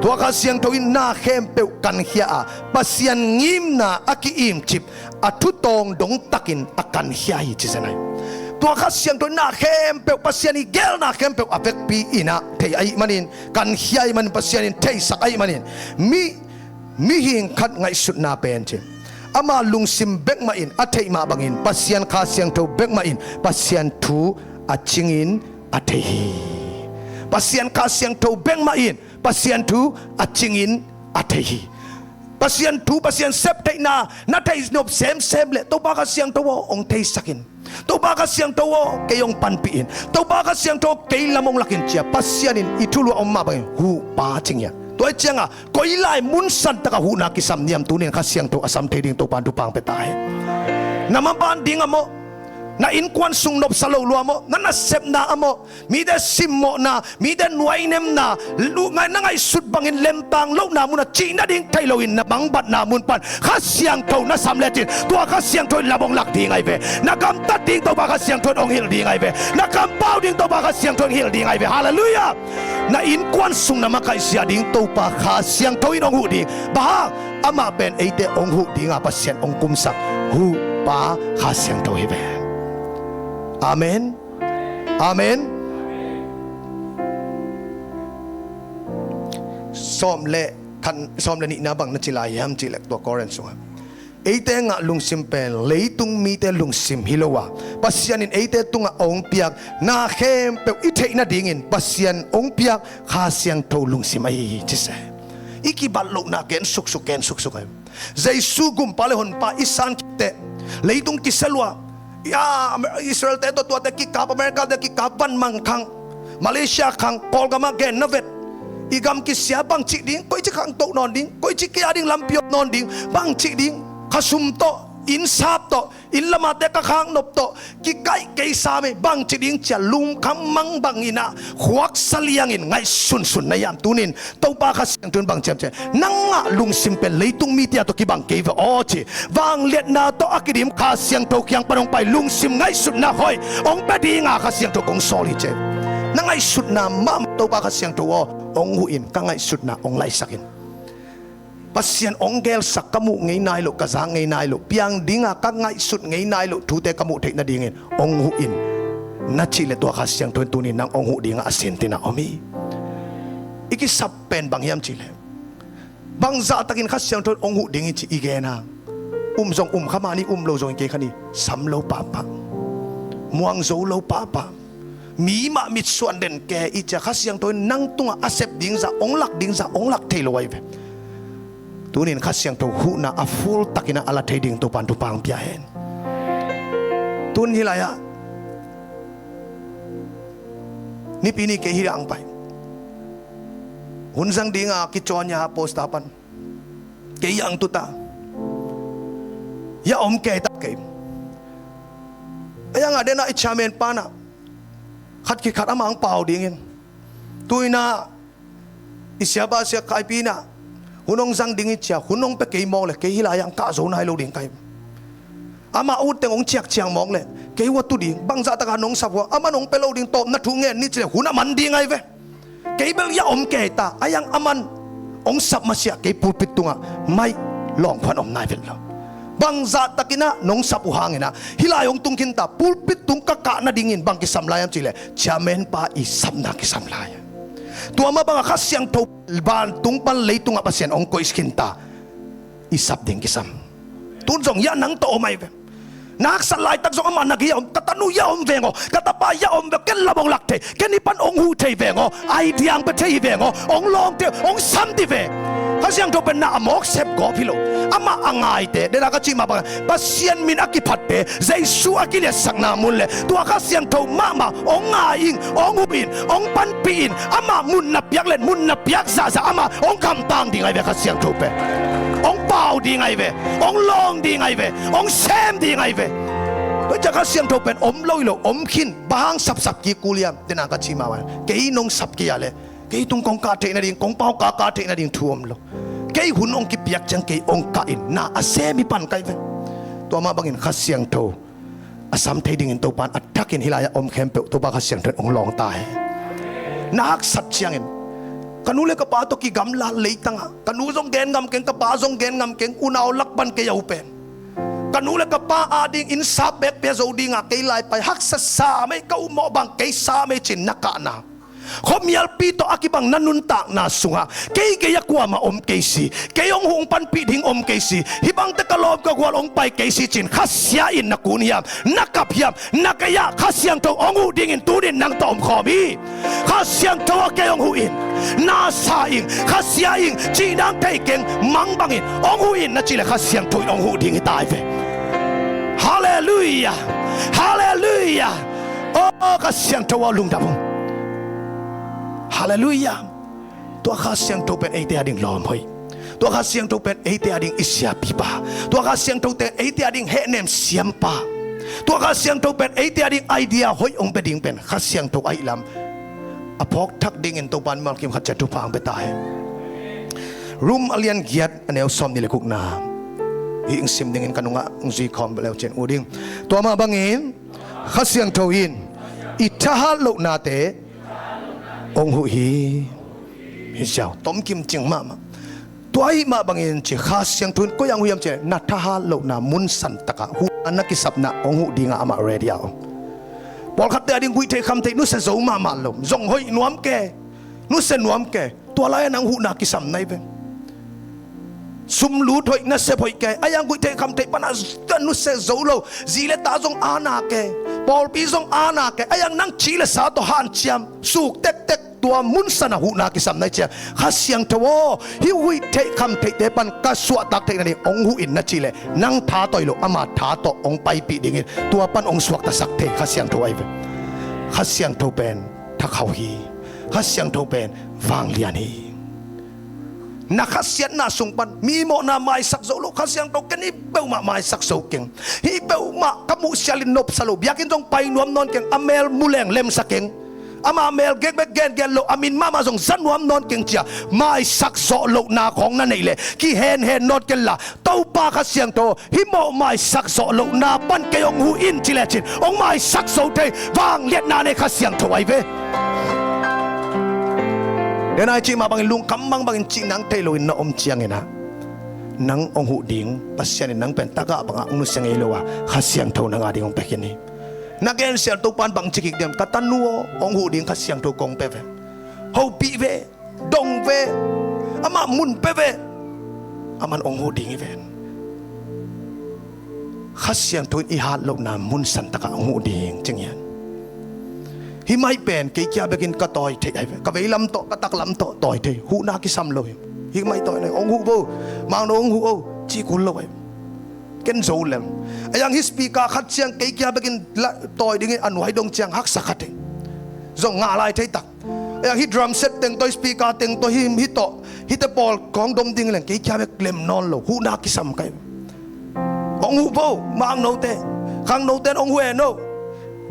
tua Kha Siangtho in na khempeuh kankhia a, Pasian ngimna a ki-imcip a thutawng dongtakin a kankhia hi ci zen ahi. Tua Kha Siangtho in na khempeuh, Pasian i gelna khempeuh a vekpi in a thei ahih manin, kankhia ahih manin, Pasian in theisak ahih manin, mi, mihing khat ngaihsutna pen ci, ama lungsim bek mah in a theih mah bangin Pasian Kha Siangtho bek mah in Pasian thu a cingin a thei hi. Pasian Kha Siangtho bek mah in Pasian thu a cingin a thei hi. Pasian thu, Pasian septheihna na thei nop semsem leh Topa Kha Siangtho aw, hong theisak in. Topa Kha Siangtho aw, kei hong panpih in. Topa Kha Siangtho aw, kei lam hong lak in ci-a Pasian in i thulu a om mah bangin huhpa cing hi a. Tua hi ciangah koi lai mun santak a huhna kisam hiam? Tunin Kha Siangtho a sam thei ding Topa'n thupha hong pia ta hen. Na maban ding a maw, na innkuan sung nopsa lo lua maw, na nasepna a maw, mite simmawhna, mite nuainemna, lu-, ngai-, na ngaihsut bangin lemtang lohna mun a cih nading thei loin na mangbatna mun pan Kha Siangtho na sam lecin tua Kha Siangtho in lam hong lak ding ahi ve. Na gamtat ding Topa Kha Siangtho in hong hilh ding ahi ve. Na kampau ding Topa Kha Siangtho in hilh ding ahi ve. Halleluiah. Na innkuan sung na makaihzia ding Topa Kha Siangtho in hong huh ding. Bang hang? Amah pen eite hong huh dinga Pasian hong kumsak huhpa Kha Siangtho hi ve. Amen. Amen. Sawm le khat, sawm le nihna bang na ci lai hiam cih leh tua Korin sungah eite ngah lungsim pen leitung mite lungsim hi lo a, Pasian in eite tungah a hong piak na khempeuh i theih nadingin Pasian hong piak Kha Siangtho lungsim ahi hi ci se. I kibat lohna gen suksuk, gen suksuk ahi. Jesu Gumpa le Honpa i san khit teh leitung kisia lua. Ya, Amer-, Israel-te tawh tuate kikap, America-te kikap, van mang khang, Malaysia khang, Kawlgam ah gen na vet. I gam kisia, bangci ding, koici khangto nawn ding, koici kia ding lampi om nawn ding, bangci ding, khasum tawh, innsap tawh, inn lamate ka khaknop tawh kikaih kei sam hi, bangci ding ci-a lungkham mang bangin ah khuaksa liangin ngaihsunsun na hiam? Tunin Topa Kha Siangtho in bang ci hiam cih leh, nang ngah lungsim pen leitung mite a tawh kibang kei ve aw ci. Vangliatna tawh a kidim Kha Siangtho kiang pan hong pai lungsim ngaihsutna hoih hong pia dinga Kha Siangtho kong sawl hi ci. Na ngaihsutna mahmah Topa Kha Siangtho aw, hong huh in, ka ngaihsutna hong laihsak in. Pasian hong gelsak, ka muh ngei nai loh, ka za ngei nai loh, piang dinga ka ngaihsut ngei nai loh thute ka muh theih nadingin hong huh in, na cih leh tua Kha Siangtho in tunin nang hong huh dingah a sintin ah om hi. I kisap pen bang hiam cih leh, bangzah takin Kha Siangtho in hong huh ding hi cih i gen a, um zong um kha mah ni, um lo zong hi kei kha ni, sam lo pahpah, muang zo lo pahpah, mi mah mitsuan den ke i ci-a Kha Siangtho in nang tungah a sep ding zah, hong lak ding zah hong lak thei lo ahi ve. Tunin Kha Siangtho huhna a full takin a la thei ding Topa'n thupha hong pia hen. Tun hih lai-ah Nipi ni kei hih ang pai. Hun zang dinga kicawn hi a poster pan. Kei ang tuta. Ya om kei ta kei. A yang a dena i chairman pana khat khit khat amah ang pau dingin, tuina i siapa siak khaipina hun hong zang ding i cia, hun hong pe kei mawng le kei hilai ang kah zo nai lo ding kai. Amah utteng hong ciakciang mawng le kei hua tu ding, bangzah taka nong sap hua, aman hong pe lo ding, tawpna thu ngen ni ci le hun a man ding ai ve. Kei bel ya om kei ta, a yang aman hong sap masiah kei pulpit tungah mai lawngphuan om nai vet lo. Bangzah takinah nong sap uh hanginah hilai hong tung khinta, pulpit tung ka kah nadingin bang kisam lai am cihleh chairman pa i sapna kisam lai. Tua mah bangah Kha Siangtho vantung pan leitungah Pasian hong koih khinta, i sap ding kisam. Tun zong ya nang tawh om ai ve. Na haksat laitak zong amah na gei a om, ka tanu ya om veng aw, ka tapa ya om veng, ken lam hong lak thei, ken hi pan hong huh thei veng aw, ai diang pe thei hi veng aw, hong lawng thei, hong sam ti ve. Kha Siangtho pen na a mawk sep gawp hi lo. Amah a ngaite, dena ka cih mah bang, Pasian min a kiphatte, Jesu a kiliatsakna mun le tua Kha Siangtho mahmah hong ngai in, hong huh in, hong panpih in, amah mun na piak len mun na piak zahzah amah hong kamtang ding ai ve. Kha Siangtho pen hong pau ding ai ve, hong lawng ding ai ve, hong sem ding ai ve. Tua ciah Kha Siangtho pen om lo hi lo, om khin, bang hang sapsap kik kul hiam? Dena ka cih mah bang, kei nong sap kei a le kei tung kong kah theih nading, kong pau kah kah theih nading thu om lo. Kei hun hong kipiak ciang kei hong kah in, na a sem hi pan kai ve. Tua mah bangin Kha Siangtho a sam thei dingin Topa in a thakin hilai-ah om khempeuh Topa Kha Siangtho in hong lawng ta hi. Na haksat ciangin ka nu le ka pa tawh kigamla leitangah, ka nu zong gen ngam keng, ka pa zong gen ngam keng, unau lak pan kei a uh pen. Ka nu le ka pa ading inn sap bek pia zo dinga kei lai pai, haksa sa mei, ka uh mawh bang kei sa mei cin na kahna. Khuamialpi tawh a kibang na nuntakna sungah kei gei a kuamah om kei si, kei hong huh hong panpih ding om kei si, hih bangte ka lawm ka gual hong pai kei si cin khasia in na kun hiam, na kap hiam? Na gei-ah Kha Siangtho hong huh dingin tunin nang tawh om khawm hi. Kha Siangtho ah kei hong huh in, na sa ing, khasia ing, cih nang thei keng, mang bangin hong huh in na cih leh Kha Siangtho in hong huh ding hi ta ai ve. Halleluiah. Halleluiah. Aw Kha Siangtho aw, lungdam ung. Halleluiah. Tua Kha Siangtho pen eite ading lawm hoih. Tua Kha Siangtho pen eite ading i siapipa. Tua Kha Siangtho pen eite ading hehnem siampa. Tua Kha Siangtho pen eite ading idea hoih hong pia ding pen Kha Siangtho ahih lam a phawk thak dingin Topa in mimal kim khat ciat thupha hong pia ta hi. Rom a lian giat a neu sawm nih le gukna hih hong sim dingin ka nungah hong zui khawm leu cin uh ding. Tua mah bangin Kha Siangtho in i thahat lohnate hong huh hi. Hi ziau, tomkim cing mahmah. Tua ahih mah bangin ci Kha Siangtho in koi-ah hong huh hiam cih leh na thahat lohna munsan takah huhna na kisapna hong huh dingah amah ready a om. Pawlkhatte ading guihtheih khamtheih nusia zo mahmah lo, zong hoih nuam kei, nusia nuam kei. Tua lai-ah nang huhna kisam nai ve. Sum lut hoih, nasep hoih kei, a yang guihtheih khamtheih pana nusia zo lo. Zi le ta zong ana kei, pawlpi zong ana kei, a yang nang ci le sa tawh hanciam suk tektek, tua munsanah huhna kisam nai ciang Kha Siangtho aw, hih guihtheih khamtheihte pan ka suahtak theih nading hong huh in na cih leh nang tha tawh hi lo, ama tha tawh hong paipih dingin tua pan hong suaktasak thei Kha Siangtho ai ve. Kha Siangtho pen thakhauh hi. Kha Siangtho pen vanglian hi. Na khasiatna sung pan mi mawhna maisak zo lo, Kha Siangtho ken hih peuhmah maisak zo keng. Hih peuhmah ka muh sialin nopsa lo, biakinn zong pai nuam nawn keng, a mel mu leng lemsa keng. Ama mel gekbek gengen lo, a min mahmah zong za nuam nawn keng cia maisak zawh lohna khawng na neih leh kihenhen nawn kenla, Topa Kha Siangtho, hih mawh maisak zawh lohna pan kei hong huh in ci lecin hong maisak zo thei vangliatna nei Kha Siangtho ai ve. Denai cih mah bangin lungkam bangbangin cih nang thei loin na om cianginah nang hong huh ding Pasian in nang pen tagah bangah hong nusia ngei lo a Kha Siangtho nang ading hong pia khin hi. Na gensial Topa in bang ci kik diam? Ka tanu aw, hong huh ding Kha Siangtho kong pia ve. Hopih ve, dong ve, amah mun pia ve. Aman hong huh ding hi ven. Kha Siangtho in i hat lohna munsan takah hong huh ding cing hian. Hih mai pen kei kia bekin ka tawi thei ai ve. Ka veilam tawh, ka taklam tawh tawi thei. Huhna kisam lo hi. Hih mai tawi nai, hong huh vo, mangno hong huh o, ci kul lo ai. Ken zo lel. A yang hih speaker khat ciang kei kia bekin tawi dingin a nuai dong ciang haksa khat hi. Zong ngah lai thei tak. Hih drum set teng tawh, hih speaker teng tawh, hih, hih tawh, hihte pawl kong dom ding leng kei kia bek lem nawn lo, huhna kisam ka hi. Hong huh vo, mangnote, khangnote in hong huh e no.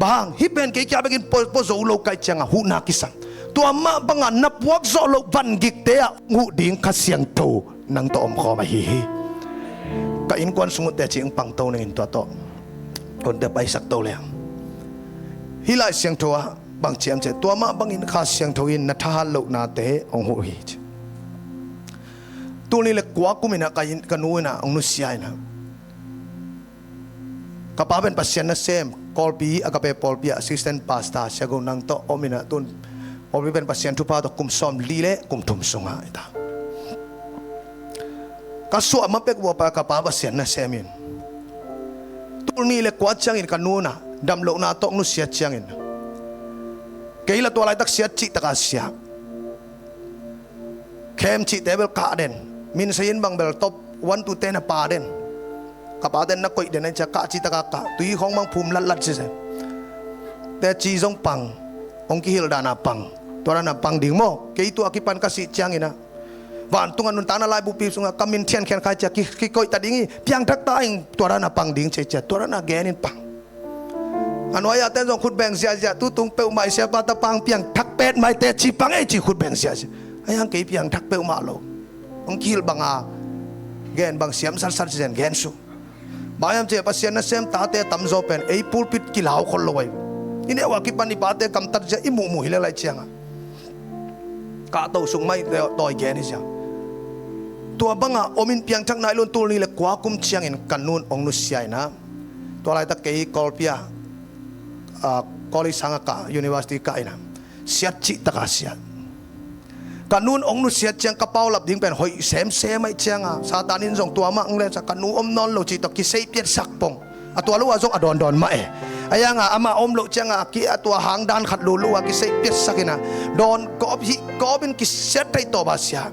Bang hang, hih pen kei kia bekin pua, pua zo lo ka hih ciangah huhna kisam. Tua mah bangah na puak zawh loh vangikte ah hong huh ding Kha Siangtho nang tawh omkhawm ahi hi. Ka innkuan sung uh teci hong pangto nangin tua tawh, konte paisak to leng. Hih Lai Siangtho ah bang ci hiam cih leh, tua mah bangin Kha Siangtho in na thahat lohnate hong huh hi ci. Tul nih le kua kum inah ka inn, ka nu inah hong nusia inah, ka pa pen Pasian nasem, Kawlpi Agape pawlpi ah assistant pastor, Sia Go Nang tawh om inah, tun pawlpi pen Pasian thupha tawh kum sawmli le kum thum sungah i ta. Ka suah ma pek uh a, ka pa Pasian nasem in, tul nih le kua ciangin ka nu inah damlohna tawh hong nusiat ciangin, kei la tua laitak siat cihtakah sia. Khem cihte bel kah den. Min sayin bang bel top one to ten a pa den. Ka pate na koih den a, i cia kah cihtakah kah. Tui khawng bang phum latlat sise. Teci zong pang. Hong kihilh dana pang. Tua dana pang ding maw. Kei tua kipan ka sih ciangin ah, vantung a nuntakna laibupi sungah ka min thiankhian kha i cia ki, kikoih ta ding hi. Piangthak ta ing, tua dana pang ding ci i cia. Tua dana genin pang. A nuai-ah ten zong khut beng ziahziah, tu tung peuhmah i siapa tapa hong piangthak pet mah i teci pang ei ci khut beng ziahziah. Ahi hang kei piangthak peuhmah lo. Hong kihilh banga gen bang siam satsat zen gen su. Bang hiam cih leh Pasian nasem tate a tamzaw pen ei pulpit kilau khol lo ahi. I neu a kipan i pate gamtat zia i muhmuh hi le lai ciangah kahto sung mah i tawi gen hi zia. Tua bangah omin piangthak nai lo in tul nih le kua kum ciangin ka nun hong nusia inah. Tua laitak kei Kawlpi ah, ah, college sangah kah, university kah inah, siat cihtakah siat. Ka nun hong nusiat ciang ka paulap ding pen hoih semsem ahih ciangah Satan in zong tua mah hong lensak, ka nu om nawn lo cih tawh kisei piatsak pong. A tua lo ah zong a dawndawn mah e. Ahi hangah amah om loh ciangah a ki, a tua hang dan khat lulu ah kisei piatsak inah, dawn gawp hih gawp in kisiat theih tawh bah sia.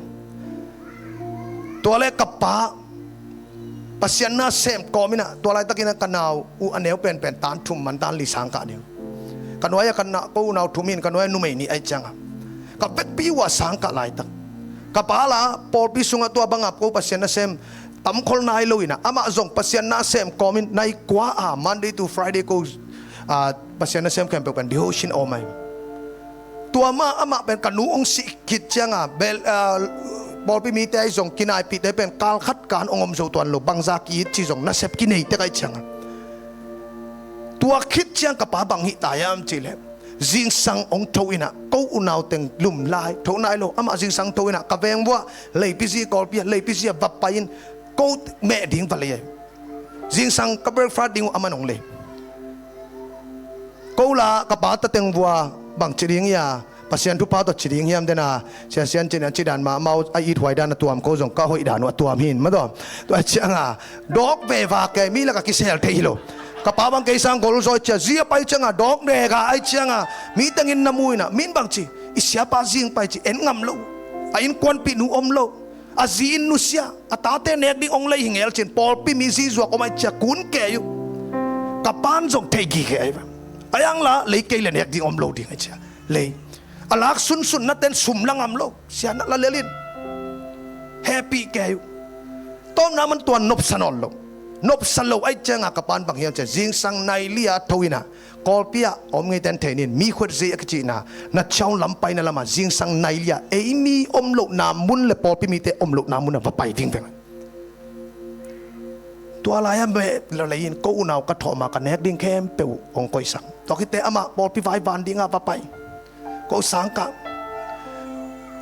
Tua le ka pa Pasian nasem kawm inah, tua laitakin ah ka nau uh a neu penpen tan thum man tan li sang kah ding. Ka nuai-ah ka na, ko unau thum in, ka nuai-ah numei nih ahih ciangah ka vekpi uh a sang kah laitak. Ka pa la pawlpi sungah tua bangah ko Pasian nasem tamkhol nai lo inah, amah zong Pasian nasem kawm in nai kua a Monday to Friday ko, ah, Pasian nasem khempeuh pen devotion om ahi. Tua mah amah pen ka nu hong sih khit ciangah bel, ah, pawlpi mite ahi zong kinaipihte pen kal khat kan hong om zo tuan lo, bangza ki-it ci zong nasep kinei tek ahih ciangah. Tua khit ciang ka pa bang hih ta hiam cih leh, zingsang hong tho inah, ko unau teng lum lai, tho nai lo, amah zingsang tho inah ka veng vuah, leipi zi Kawlpi ah, leipi zi ah va pai in, ko meh ding va lei ahi. Zingsang ka breakfast ding uh aman hong lei. Ko la ka pa ta teng vua bang ci ding hia, Pasian thupha tawh ci ding hiam dena, Sia Sian cin a ci dan mah, amau a it huai dan a tuam, ko zong ka hoih dan uh a tuam hin, ma tawh. Tua ciangah dawk veva kei, mi lakah kisel thei hi lo. Ka pa bang kei sang gol zaw cia, zi a pai ciangah dawk veva ahih ciangah mi tengin na mu inah, min bang ci, i siapa zing pai ci, en ngam lo. A innkuanpih nu om lo. A zi in nusia, a tate nek ding hong lei hi ngel cin, pawlpi mi zi zuak om ahih cia kun kei uh. Ka pan zong thei gige ahi ve. A yang la lei kei le nek ding om lo ding ahih cia lei. A lak sunsun na ten sum la ngam lo, sia na la lel in. Hehpih kei uh. Tawpna man tuan nopsa nawn lo. Nopsa lo ahih ciangah ka pan bang hiam cia, zingsang nai li a tho inah, Kawlpi ah om ngei ten thei nin, mi khuat zei a kicihna, na ciau lam paina lamah zingsang nai li a, ei mi om lohna mun le pawlpi mite om lohna mun a va pai vingveng. Tua lai-ah meh la lei in ko unau ka thawh ma ka nek ding khempeuh hong koihsak. Tua khitte amah pawlpi vai van dingah va pai. Ko sang kah.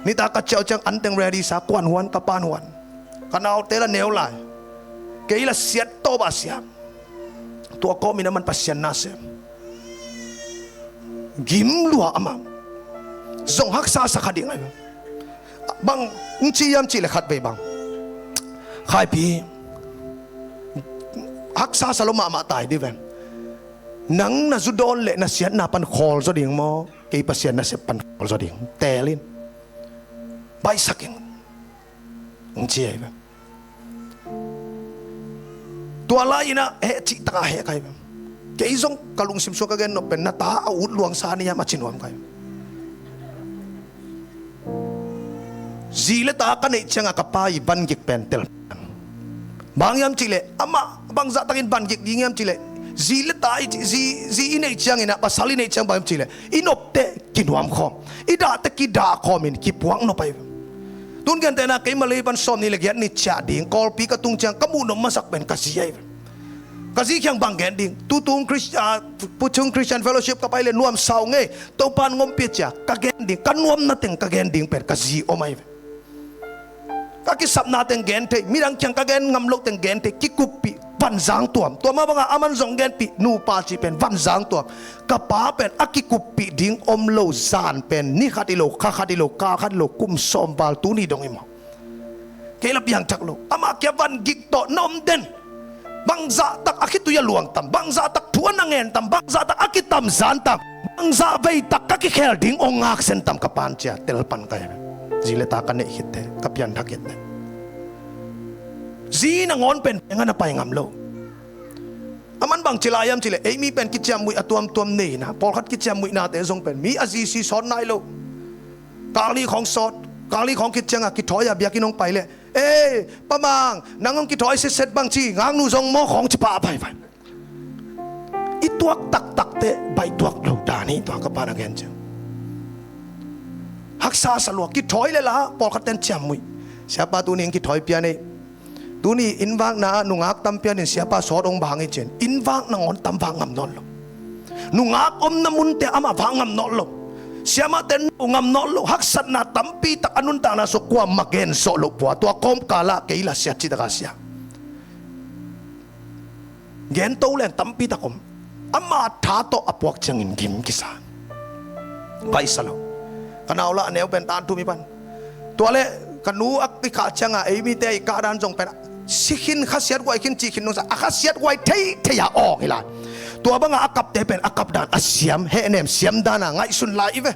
Nitak ka ciau ciang an teng ready sa, kuan huan, ka pan huan. Ka naute la neu lai. Kei la siat tawh bah sia. Tua kawmin a man Pasian nasem. Gim lua amah. Zong haksa sa kha ding ahi. Bang hong ci hiam cih le khat vei bang, Khaipi, haksa sa lo mahmah tai di ven. Nang na zu dawn le na siatna pan khawl zaw ding maw? Kei Pasian nasep pan khawl zaw ding. Teel in. Baihsak in. Hong ci ahi ve. Tua lai-in ah heh cihtak a heh ka hi ve. Kei zong ka lungsim sung ka gen nop pen na ta a ut luangsa ni hiam a ci nuam ka hi ve. Zi le ta ka neih ciangah ka pa i van gik pen tel. Bang hiam cihleh amah bangzah takin van gik ding hiam cihleh, zi le ta i ci, zi, zi i neih ciangin ah, pasal i neih ciang bang hiam cihleh, i nopte kinuam khawm, i dahte kidah khawmin kipuak nop ahi ve. Tun gentehna kei Malay pan sawm ni le giat ni ciah ding Kawlpi ka tung ciang ka muh nop masak pen ka zi ahi ve. Ka zi kiang bang gen ding? Tutung Christ-, ah, Puchung Christian Fellowship ka pai le nuam sau ngei, Topan ngompi cia ka gen ding, ka nuamna teng ka gen ding pen ka zi om ahi ve. Ka kisapna teng gen thei, midang kiang ka gen ngam loh teng gen thei, kikuppih, vanzang tuam. Tua mah bangah aman zong genpih, nupa cih pen vanzang tuam. Ka pa pen a kikuppih ding om lo, zan pen ni khat hi lo, kha khat hi lo, kal khat hi lo, kum sawm val tuni dong hi maw? Kei la piangthak lo. Amah kia van gik tawh na om den. Bangzah tak a khitui a luang tam, bangzah tak thu a na ngen tam, bangzah tak a kitamzan tam, bangzah vei tak ka kikhel ding ong ngaksen tam ka pan cia tel pan ka hi. Zi le ta ka neih khitte, ka pianthak khitte. Zi nangawn pen beng a na pai ngam lo. Aman bang ci lai hiam cihleh, ei mi pen kiciammuih a tuamtuam nei na, pawlkhat kiciammuih nate zong pen mi a zi si sawt nai lo. Kali khawng sawt, kali khawng khit ciangah kithawi a biakinn hong pai leh, "Ei, Pa Mang, nang hong kithawi setset bang ci, ngaknu zong maw?" khawng ci pah a pai pai. I tuak taktakte baih tuak lo dan hi, tua ka pa na gen ciang. Haksa sa lua, kithawi le la, pawlkhat ten ciammuih. Siapa tuni in kithawi pian ei. Tuni innvakna ah nungak tam pianin siapa sawt hong bang hi cin. Innvak nangawn tam vak ngam nawn lo. Nungak omna munte amah vak ngam nawn lo. Siamahte no ngam nawn lo. Haksatna tampi tak a nuntakna sung kuamah gen sawh loh pua. Tua kawmkalah kei la sia citaka sia. Gen to leng tampi tak om. Ama tha tawh a puak ciangin gim kisa. Paisa lo. Ka nau lah a neu pen tan thum hi pan. Tua le ka nu a i kah cianga ei mite i kah dan zong pen si khin, khasiat guai khin, cih khin nungsa a khasiat guai thei thei a awng hi lai. Tua banga a kapte pen a kap dan a siam, hehnem siam dana ngaihsun lai i ve.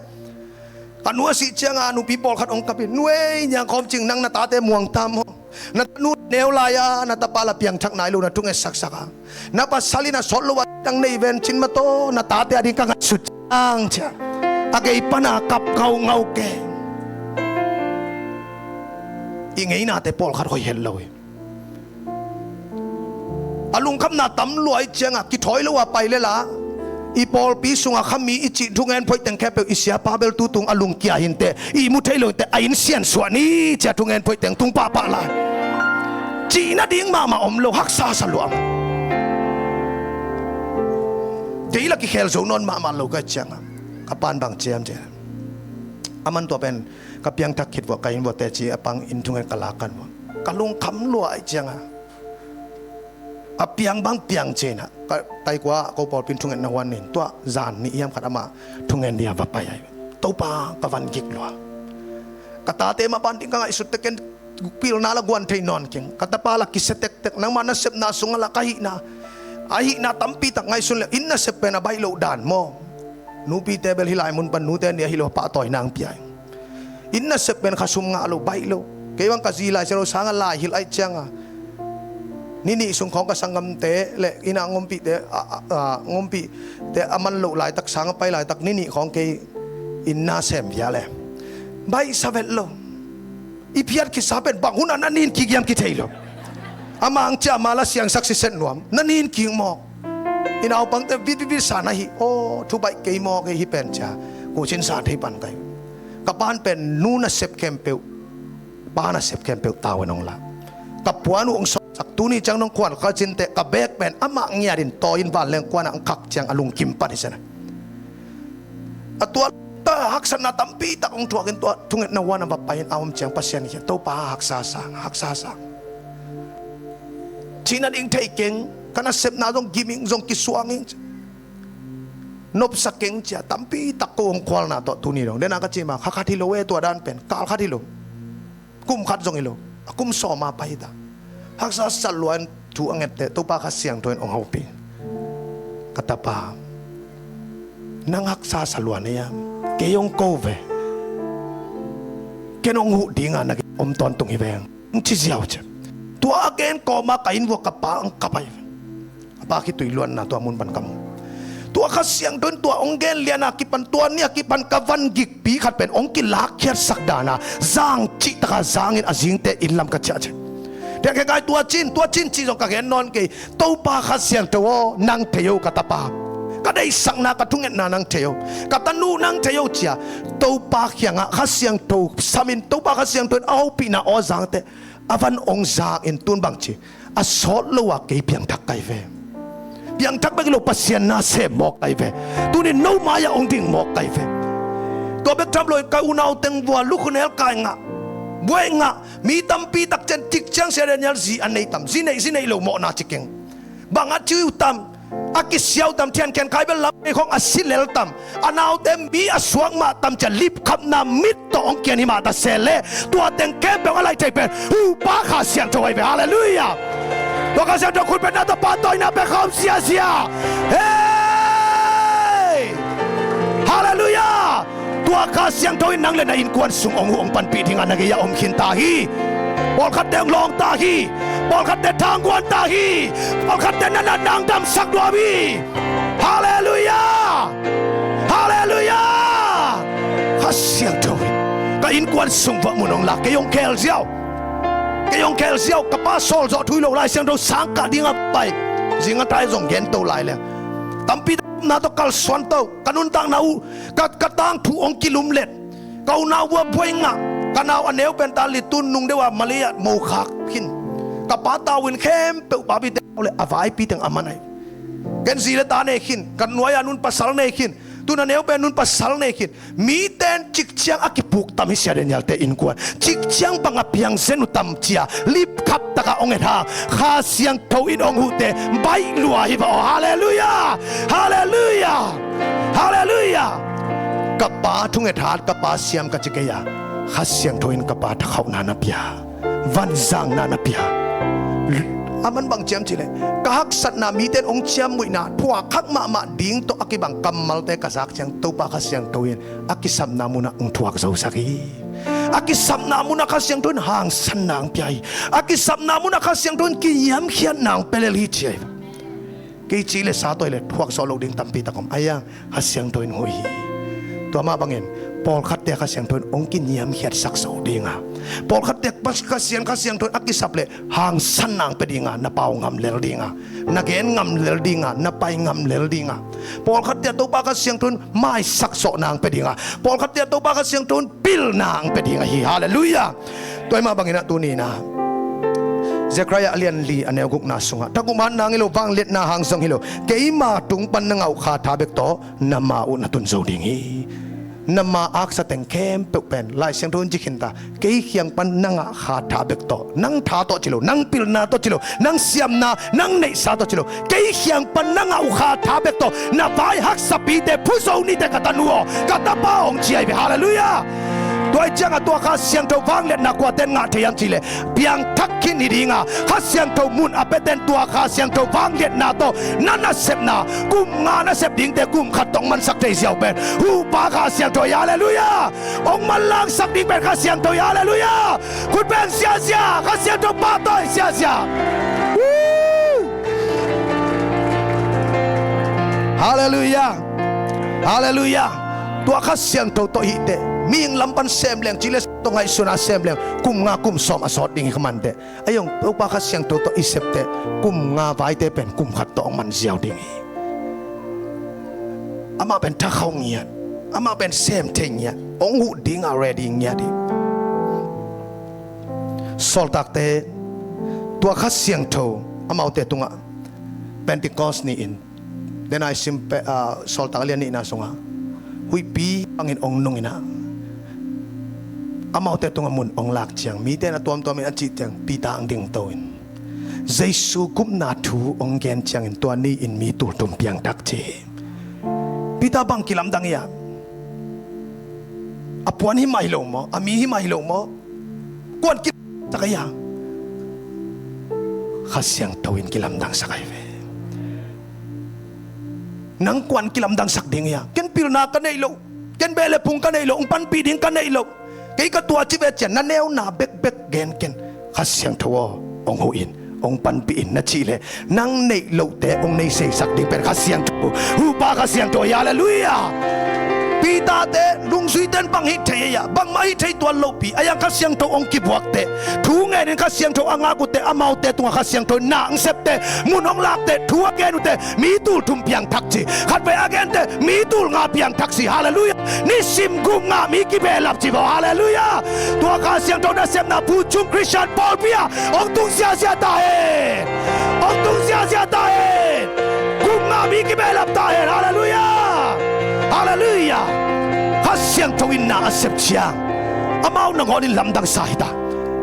Ka nu a sih cianga nupi pawlkhat ong kapin, "Nu ei, niang khawm cing, nang na tate muang tam ho. Na tanu neu lai-a na tapa la piangthak nai lo, na thunget saksak a. Na pasal in a sawt lo a dang nei ven cin mataw, na tate a ding ka ngaihsut ciang," cia. A gei pana kap ngaungau ke. I ngeinate pawlkhat hoih het lo hi. A lungkhamna tam lua i cianga kithawi lo a pai lela, i pawlpi sunga khami i cih thungen phoihteng khempeuh i siapa bel tutung a lungkia hinte, i mu thei lo hinte, a inn siansuah ni cia thungen phoihteng tung pahpah lai. Cihna ding mahmah om lo, haksa sa luam. Kei la kikhel zo nawn mahmah lo ka cianga ka pan bang ciam cia. Aman tua pen ka piangthak khit vua ka inn vua teci a pang inn thungen ka lak kan vua. Ka lungkham lua i cianga a piang bang piang cina ka taikua ko pawlpin thungetna huan nin tua zan nih hiam khat ama thungen dia va pai ai. Topa ka van gik lua. Ka tate mah ban ding ka ngaihsut teken pilna la guan thei nawn keng. Ka tapa la kisia tektek, nangmah nasepna sungah la ka hihna, a hihna tampi tak ngaihsun le inn nasep pen a baih loh dan maw? Nupite bel hih lai mun pan nute nih a hi lo, pahtawina ang pia ing. Inn nasep pen khasum ngah lo, baih lo. Kei bang ka zi Lai Siangtho sanga lai hilh aih cianga ni nih sung khawng ka sanggamte le inn a ngompihte, a, a, a, ngompihte a man loh laitak, sanga pai laitak ni nih khawng kei inn na sem via le baihsa vet lo. I phiat kisa pen bang hunah na nin kik hiam kithei lo. Amang cia ma la siangsak siset nuam, na nin kik mawk. I naupangte vitvit sa na hi, aw, thu baih kei mawk ei hi pen cia. Kucin sa thei pan kai. Ka pan pen nu nasep khempeuh, pa nasep khempeuh tau en ong la. Ka puan uh ong sawsak, tuni ciang nong khuan ka cinte, ka bek pen amah ngiatin tawi in vanleng kuanah ang khak ciang a lungkim pan hi sena. A tua ta haksatna tampi tak ong thuakin tua thungetna huan a va pai in a om ciang Pasian hi ciang Topa haksa sang, haksa sang. Cihna ding thei keng, ka nasepna zong giming zong kisuanging. Nopsa keng cia tampi tak ko ong khualna tawh tuni dong. Dena ka cima, kha khat hi lo e tua dan pen, kal khat hi lo. Kum khat zong hi lo, a kum sawma pai ta. Haksa sa luan thu a ngette, Topa Kha Siangtho in ong hopih. Ka tapa, nang haksa sa luan ei a, kei ong ko ve. Ken ong huh dinga na om tawntung hi veng. Ong ci ziau cia. Tua a ken kawma ka inn vua ka pa ang ka pai ve. A pa khitui luanna tua mun pan ka mu. Tua Kha Siangtho in tua hong gen lian a kipan, tua ni a kipan ka van gikpi khat pen hong kilakkhiatsak dan a zang cih taka zangin a zingte inn lam ka ciah cih. Tua khit ciang tua cin, tua cin cih zong ka gen nawn kei. Topa Kha Siangtho aw, nang thei o ka tapa. Ka deihsakna, ka thungetna nang thei o. Ka tanu nang thei o ci a, Topa kiangah Kha Siangtho samin, Topa Kha Siangtho in a hopihna aw zangte a van hong zangin tun bang ci, a sawt lo a kei piangthak ka hi ve. Piangthak bek hi lo, Pasian na sem mawk ka hi ve. Tuni-in no mai-ah hong ding mawk ka hi ve. Tua bek tham lo-in ka unau teng vua lukhunel kai ngah, buai ngah, mi tampi tak ciang, cikciang Sia Daniel zi a nei tam, zi neih, zi neih lo mawhna ci keng. Bang a ci uh tam, a kisia uh tam, thiankhian khai bel lam nei khong a si lel tam, a naute mi a suak mah tam ci a lipkhapna mit tawh hong kian hi mah ta se leh, tua teng khempeuh a laih thei pen Topa Kha Siangtho ahi ve. Halleluiah. Tua Kha Siangtho khut beng na tawh pahtawina pia khawm ziazia. Hei! Halleluiah. Tua Kha Siangtho in nang le na innkuan sung hong huh, hong panpih ding a na gei-ah om khin ta hi. Pawlkhatte hong lawng ta hi. Pawlkhatte thangguan ta hi. Pawlkhatte na natna hong damsak nuam hi. Halleluiah. Halleluiah. Kha Siangtho in ka innkuan sung vuah mun hong lak, kei hong khel ziau. Kei hong khel ziau, ka pa sawl zawh thu hi lo, Lai Siangtho sang kah ding a pai. Zing a tai zong gen to lai leng. Tampi tak na tawh kalsuan to, ka nuntakna uh, ka, ka tangthu hong kilumlet. Ka unau vua buai ngah, ka nau a neu pen ta li tun nung deuh a Malay ah mokhak khin. Ka pa tau in khempeuh papi teng le a vaipi teng a man ahi. Ken zi le ta nei khin, ka nuai a nun pasal nei khin, tun a neu pen nun pasal nei khin. Mite in cikciang a kipuk tam hi, Sia Daniel te innkuan. Cikciang bang a piang zen uh tam ci a lipkhap taka hong et hang, Kha Siangtho in hong huhte baih lua hi va aw. Halleluiah. Halleluiah. Halleluiah. Ka pa thunget hat, ka pa siam ka ci kei a, Kha Siangtho in ka pa thakhauhna na pia, vanzangna na pia. A man bang ci hiam cih leh, ka haksatna mite in hong ciammuihna thuak khak mahmah ding tawh a kibang kammalte ka zak ciang Topa Kha Siangtho in a kisapna munah hong thuak zosak hi. A kisapna munah Kha Siangtho in hangsanna hong pia hi. A kisapna munah Kha Siangtho in kiniamkhiatna hong pia lel hi ci hi. Kei ci le sa tawh hi le thuak zawh loh ding tampi tak om. Ahi hang Kha Siangtho in huh hi. Tua mah bangin pawlkhatte Kha Siangtho in hong kiniamkhiatsak zo ding a, pawlkhatte Kha Siang, Kha Siangtho in a kisap le hangsanna hong pia ding a, na pau ngam lel ding a, na gen ngam lel ding a, na pai ngam lel ding a, pawlkhatte Topa Kha Siangtho in maisak zawhna hong pia ding a, pawlkhatte Topa Kha Siangtho in pilna hong pia ding ahi. Halleluiah. Tua hi mah bangin ah tuni-in ah Zechariah a lian li a neu gukna sungah, thakum hatna hang hi lo, vangliatna hang zong hi lo, keima tung pan na ngah uh kha tha bek tawh na ma uh na tun zo ding hi. Na ma aksa teng khempeuh pen Lai Siangtho in ci khin ta, kei kiang pan na ngah kha tha bek tawh, nang tha tawh ci lo, nang pilna tawh ci lo, nang siamna, nang neihsa tawh ci lo, kei kiang pan na ngah uh kha tha bek tawh na vai haksapite phu zo ni teh ka tanu aw, ka tapa aw hong ci ahi ve. Halleluiah. Tua hi ciangah tua Kha Siangtho vangliatna kuate in ngah thei hiam cih leh, piangthak khin hi ding a, Kha Siangtho mun a piate in tua Kha Siangtho vangliatna tawh na nasepna, kum nga nasep dingte kum khat tawh hong mansak thei ziau pen Topa Kha Siangtho hi. Halleluiah. Hong manlangsak ding pen Kha Siangtho hi. Halleluiah. Khut beng ziazia, Kha Siangtho pahtawi ziazia. Woo! Halleluiah. Halleluiah. Tua Kha Siangtho tawh hi teh, mihing lam pan sem leng, ci le sa tawh ngaihsun a sem leng, kum nga kum sawm a sawt ding hi kha man teh. Ahi zong Topa Kha Siangtho tawh i sep teh, kum nga vaite pen kum khat tawh hong man ziau ding hi. Amah pen thakhauh ngiat, amah pen sem thei ngiat, hong huh ding a ready ngiat hi. Sawltakte tua Kha Siangtho amaute tungah Pentecost ni-in, den a i sim pe, ah, Sawltak a lian nihna sungah, huihpi bangin hong nung in ah, amaute tungah mun hong lak ciang, mite in a tuamtuam in a cih ciang, Peter hong dingto in, Jesu gupna thu hong gen ciangin tua ni-in mi tultum piangthak ci hi. Peter bang kilamdang hi a, a puan hi mah hi lo maw, a mi hi mah hi lo maw, kuan kilamdang sak ahi a, Kha Siangtho in kilamdang sak ahi ve. Nang kuan kilamdang sak ding hi a, ken pilna ka neih loh, ken beh le phung ka neih loh, hong panpih ding ka neih loh, kei ka tua ci ve ci a na neuna bekbek gen ken, Kha Siangtho aw hong huh in, hong panpih in na cih leh, nang neih lohte hong nei seisak ding pen Kha Siangtho, hupa Kha Siangtho hi. Halleluiah. Peter-te nungzuite in bang hih thei ei ah, bangmah hih thei tuan lopi a, a iang Kha Siangtho hong kibuakteh, thu ngenin Kha Siangtho a ngak uhteh, amaute tungah Kha Siangtho in na hong septeh, mun hong lakteh, thu a gen uhteh, mi tul thum piangthak ci. Khatvei a genteh mi tul nga piangthak ci. Halleluiah. Nisim gupngah mi kibehlap ci baw. Halleluiah. Tua Kha Siangtho nasepna phu cung Khristian pawlpi ah hong tung ziahziah ta hen. Hong tung ziahziah ta hen. Gupngah mi kibehlap ta hen. Halleluiah. Halleluiah. Kha Siangtho in na a sep ciang amau nangawn in lamdang sa hi ta.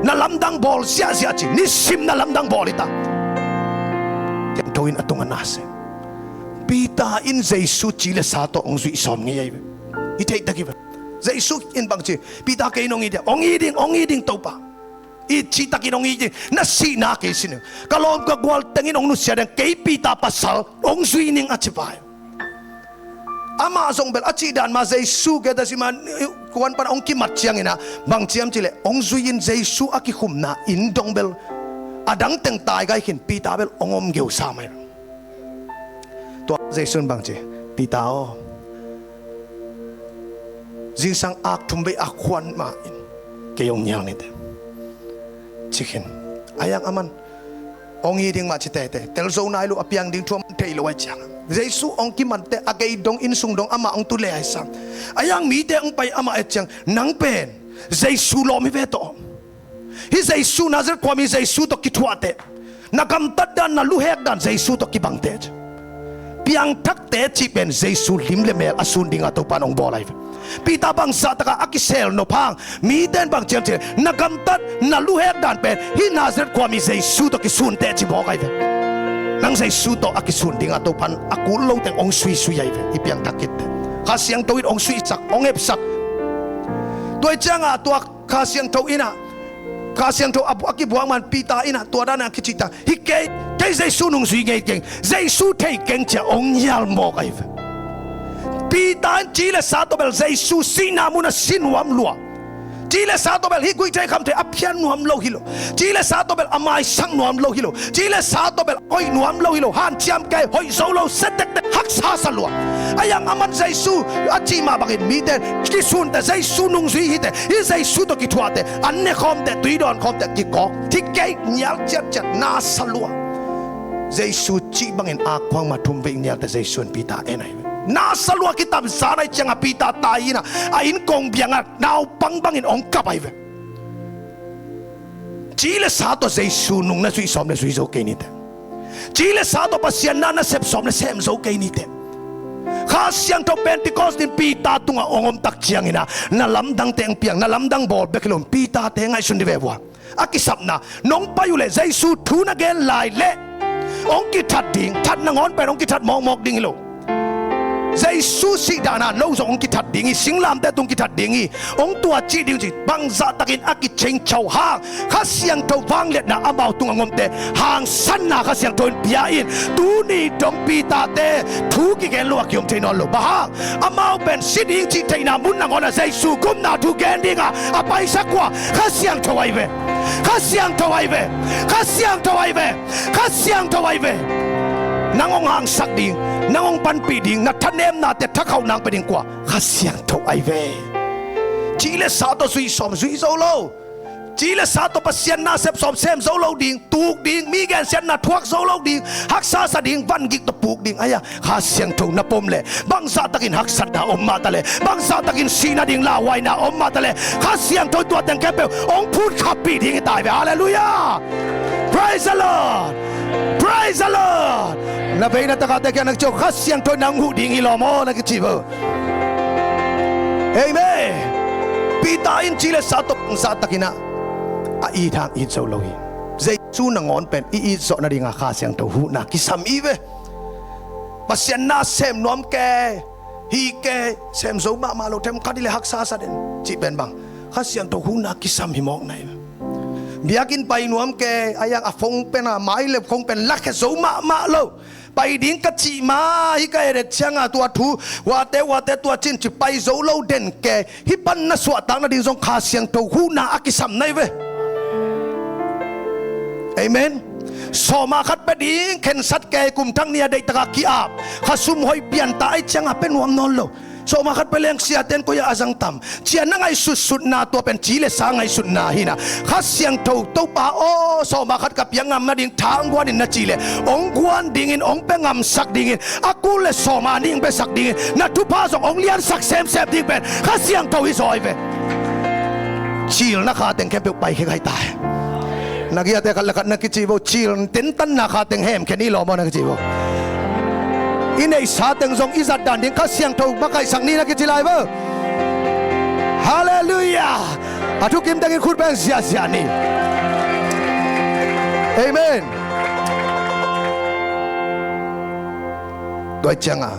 Na lamdang bawl ziahziah ci. Nisim na lamdang bawl hi ta. Siangtho in a tungah na sem. Peter in Jesu ci le sa tawh hong zuih sawm ngei ahi ve. I theih tak hi ve. Jesu in bang ci, Peter, kei in hong it ding, hong it ding, hong it ding Topa. It cih takin hong it ding, na sihna kei sin ding, ka lawm ka gual teng in hong nusia ding, kei Peter pasal hong zui ning a ci pai. Amah zong bel a cih dan mah Jesu Gethsemane kuan pan hong kimat ciangin ah bang ci hiam cih leh hong zui in Jesu a kikhumna inn dong bel a dang teng tai gai khin, Peter bel hong om geu sa mai. Tua Jesu in bang ci, Peter aw, zingsang ak thum vei a khuan mah in kei hong nial ni teh, ci khin. A iang aman hong it ding mah ci teitei, tel zo nai lo, a piang ding thu aman thei lo ahih ciang. Jesu hong kiman teh a gei dong, inn sung dong amah hong tu le ahih sam. A iang mite hong pai amah et ciang, nang pen Jesu lawm hi ve tawh. Hih Jesu, Nazareth khuami Jesu tawh kithuah teh, na gamtat dan, na luhek dan Jesu tawh kibang teh, piangthakte cih pen Jesu lim le mel a sun dinga Topa in hong bawl ahi ve. Peter bangzah takah a kisel nop hang, mite in bang ci hiam cih leh, na gamtat, na luhek dan pen hih Nazareth khuami Jesu tawh kisun teh ci mawk ahi ve. Nang Jesu tawh a kisun dinga Topa in a kul lo teng hong suisui ahi ve. I piangthak khit teh Kha Siangtho in hong suihsak, hong hepsak. Tua ahih ciangah tua Kha Siangtho in ah, Kha Siangtho a, a kibuak man Peter in ah tua dan a kicihtak, hi kei, kei Jesu nungzui ngei keng, Jesu thei keng ci-a hong nial mawk ahi ve. Peter in ci le sa tawh bel Jesu sihna mun a si nuam lua. Ci le sa tawh bel hih guihtheih khamtheih a phiat nuam lo hi lo. Ci le sa tawh bel a maisak nuam lo hi lo. Ci le sa tawh bel hoih nuam lo hi lo, hanciam kei, hoih zo lo, se tektek, haksa sa lua. A iang aman Jesu a cih mah bangin mite kisun teh, Jesu nungzui hi teh, hih Jesu tawh kithuah teh, an ne khawm teh, tui dawn khawm teh, kikawk, thi kei, nial ciatciat, na sa lua. Jesu cih bangin ak khuang mah thum vei nial teh Jesu in Peter en ahi ve. Na sa lua kitamzan ahih ciangah Peter tai in ah, a inn kong biangah naupang bangin hong kap ahi ve. Ci le sa tawh Jesu nung na zuih sawm le zui zo kei ni teh. Ci le sa tawh Pasian na na sep sawm le sem zo kei ni teh. Kha Siangtho Pentecost in Peter tungah hong om tak ciangin ah, na lamdangte hong piang, na lamdang bawl bek hi lo, Peter-te ngaihsun dih ve vua. A kisapna, nong pai uh leh Jesu thu na gen lai leh hong kithat ding, that nangawn pen hong kithat mawkmawk ding hi lo. Jesu sih dan a no zong hong kithat ding hi, singlamteh tung kithat ding hi, hong tua cih ding uh ci, bangzah takin a kicingcho hang, Kha Siangtho vangliatna amau tungah hong omte, hangsanna Kha Siangtho in pia in, tuni dong Peter-te thu kigen lo a kiom thei nawn lo. Bang hang? Amau pen si ding cih theihna mun nangawn ah Jesu gupna thu gen dingah a paisak uh a Kha Siangtho ahi ve. Kha Siangtho ahi ve. Kha Siangtho ahi ve. Kha Siangtho ahi ve. Nang hong hangsak ding, nang hong panpih ding, na thanemnate thakhauh nang pia ding kua? Kha Siangtho ahi ve. Ci le sa tawh zui sawm zui zo lo. Ci le sa tawh Pasian na sep sawm sem zo lo ding, tuk ding, mi gensiatna thuak zo lo ding, haksa sa ding, vangik tawh puk ding. Aia, Kha Siangtho na pom leh, bangzah takin haksatna om mah ta leh, bangzah takin sihna ding lauhuaina om mah ta leh, Kha Siangtho in tua teng khempeuh hong phut khappih ding hi ta hi ve. Halleluiah. Praise the Lord. Praise the Lord. Na vei na takahte kiang na kici un, Kha Siangtho in nang huh ding hi lawm aw na kici ve. Amen. Peter in ci le sa tawh bangzah takin ah a it hang it zo lo hi. Jesu nangawn pen i it zawh nadinga Kha Siangtho huhna kisam hi ve. Pasian na sem nuam kei, hi kei, sem zo mahmah lo, themkhat hi leh haksa sa den cih pen bang, Kha Siangtho huhna kisam hi mawk na hi ve. Biakinn pai nuam kei, a iang a phone pen a mai le phone pen lakhia zo mahmah lo. Pai ding ka cih ma, hih ka et et ciangah tua thu, huate huate tua cin ci pai zo lo den kei. Hih pan na suahtak nading zong Kha Siangtho huhna a kisam na hi ve. Amen. Sawma khat pia ding khensat kei, kum thak ni a deihtakah ki-ap. Kha sum hoih pianta ahih ciangah pia nuam nawn lo. Sawma khat pia leng siaten koi-ah a zang tam. Cia na ngaihsutsutna tua pen ci le sa ngaihsutna hi-in ah, Kha Siangtho Topa aw, sawma khat ka pia ngam nading tha hong guan in na cih leh, hong guan dingin, hong pia ngamsak dingin, a kul le sawma nih hong piasak dingin, na thupha zong hong liansak semsem ding pen Kha Siangtho hi zaw hi ve. Cil na kha teng khempeuh paikhia gai ta hi. Na kiate khat le khat na kici vo, cil tentanna kha teng hemkhia ni lawm aw na kici vo. I neihsa teng zong i zat dan ding Kha Siangtho makaihsak ni na kici lai vo. Halleluiah. A thukim tengin khut beng ziahziah ni. Amen. Tua ciangah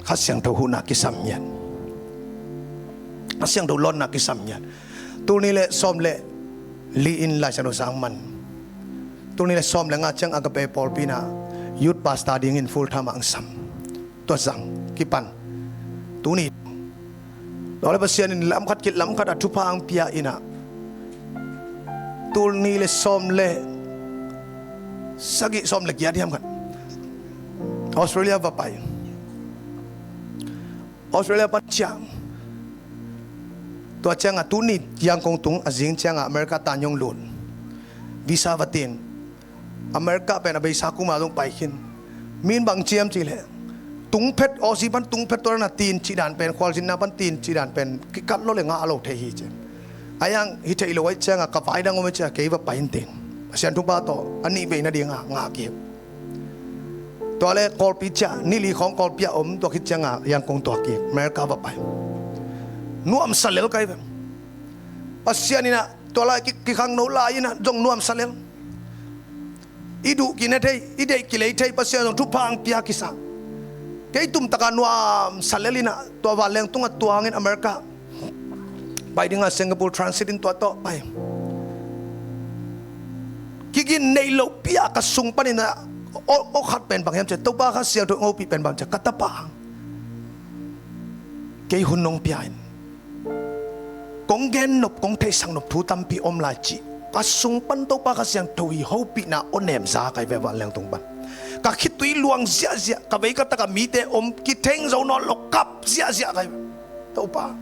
Kha Siangtho huhna kisam ngiat. Kha Siangtho lawnna kisam ngiat. Tul nih le sawm le li in Lai Siangtho sang man. Tul nih le sawm le nga ciang Agape pawlpi in ah youth pastor dingin full time ah hong sam. Tua zang kipan tuni Tua leh Pasian in lamkhat khit lamkhat a thupha hong pia in ah, tul nih le sawm le sagih, sawm le giat hiam khat Australia va pai. Australia pan ciang, tua ciangah tuni Yangon tung a zing ciangah America tan hong lut. Visa va tin. America pen a beisa kum a zong pai khin. Min bang ci hiam cih leh, tung phet, Aussie pan tung phet tua dan a tin cih dan pen, khualzinna pan tin cih dan pen kikat lo le ngah lo thei hi ci. A yang hi thei lo ahih ciangah ka vai dang om ahih ciangah kei va pai in tin. Pasian thupha tawh a nih vei nadingah ngah kik. Tua leh Kawlpi ciah, ni li khawng Kawlpi ah om, tua khit ciangah Yangon tuak kik, America va pai. Nuamsa lel ka hi ve. Pasian in ah tua lai ki, kikhangno lai in ah zong nuamsa lel. I duh kine thei, i deih kilei thei, Pasian zong thupha hong pia kisa. Kei tumtaka nuamsa lel in ah, tua vanleng tungah tuangin America pai dingah Singapore transit in tua tawh pai. Kigin neih loh pi-a ka sung panin ah, aw, aw khat pen bang hiam cih leh, Topa Kha Siangtho hong hopih pen bang hiam cih leh, ka tapa, kei hun nong pia in. Kong gen nop, kong theisak nop thu tampi om lai cih. Ka sung pan Topa Kha Siangtho i hopihna aw nem za ka hi ve vanleng tung pan. Ka khitui luang ziahziah, ka vei ka takah mite om kitheng zo nawn lo, kap ziahziah ka hi ve. Topa,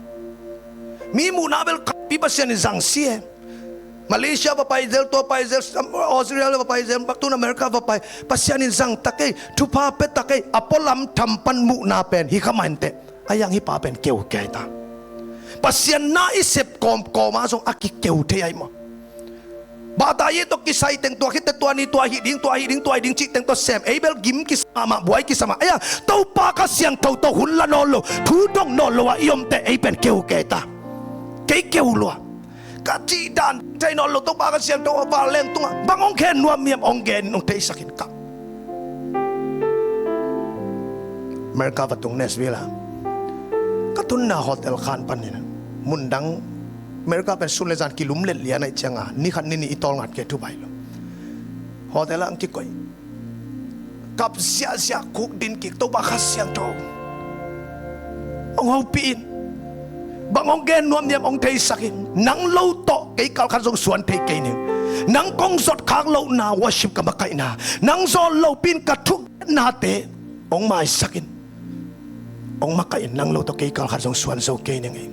mi muhna bel kappi Pasian in zang si e. Malaysia va pai zel, tua pai zel, Australia va pai zel, tun America va pai. Pasian in zang ta kei, thupha pia ta kei, a pualam tham pan muhna pen hi kha mah inteh. A yang hih pa pen keu kei ta. Pasian na i sep kawmkawm ah zong a kikeu thei ahi maw. Bahta ye tawh kisai teng, tua khit teh tua ni, tua hih ding, tua hih ding, tua hih ding cih teng tawh sem. Ei bel gim kisa mahmah, buai kisa mah. A yang Topa Kha Siangtho tawh hun la nawn lo, thu dong nawn lo ah i om teh ei pen keu kei ta. Kei keu lua. Ka cih dan thei nawn lo, Topa Kha Siangtho a vanleng tungah bang hong khen nuam hiam, hong gen in, hong theisak in ka. America va tung Nashville ah, ka tunna hotel khan panin ah, mun dang, America pen sun le zan kilumlet lian ahih ciangah, ni khat ni nih i tawlngat kei thu bai lo. Hotel ah hong kikoih. Kap ziahziah, khukdin kik, Topa Kha Siangtho hong hopih in. Bang hong gen nuam hiam, hong theisak in. Nang lo tawh kei kalkhat zong suan thei kei ning. Nang kong zot khak lohna worship ka makaihna, nang zawn lopi in ka thungetnate hong maisak in. Hong makaih in, nang lo tawh kei kalkhat zong suan zo kei ning ei.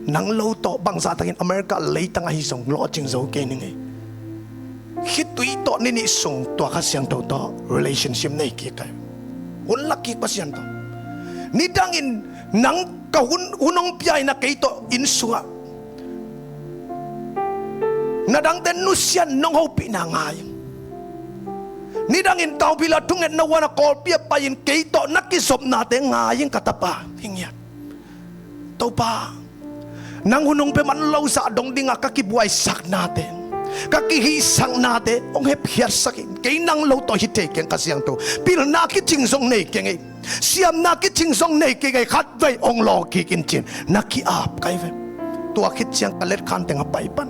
Nang lo tawh bangzah takin America leitang ahi zong lawhcing zo kei ning ei. Khitui tawh ni nih sung tua Kha Siangtho tawh relationship nei kik ei. Hun la kik Pasian tawh. Nidangin nang ka hun, hun hong pia in a, kei tawh inn sungah na dangte nusia in, nong hopihna ngai in. Nidangin taupila thungetna huan a Kawlpi ah pai in kei tawh na kizopnate ngai in ka tapa, hi ngiat. Topa, nang hun hong pia man lo zah dong dingah ka kibuaisaknate, ka kihihsaknate hong hepkhiatsak in. Kei nang lo tawh hi thei keng Kha Siangtho. Pilna kicing zong nei keng ei. Siamna kicing zong nei keng ei, khatvei hong lawng kik in ci-in na ki-ap ka hi ve. Tua khit ciang ka letkhan teng a pai pan.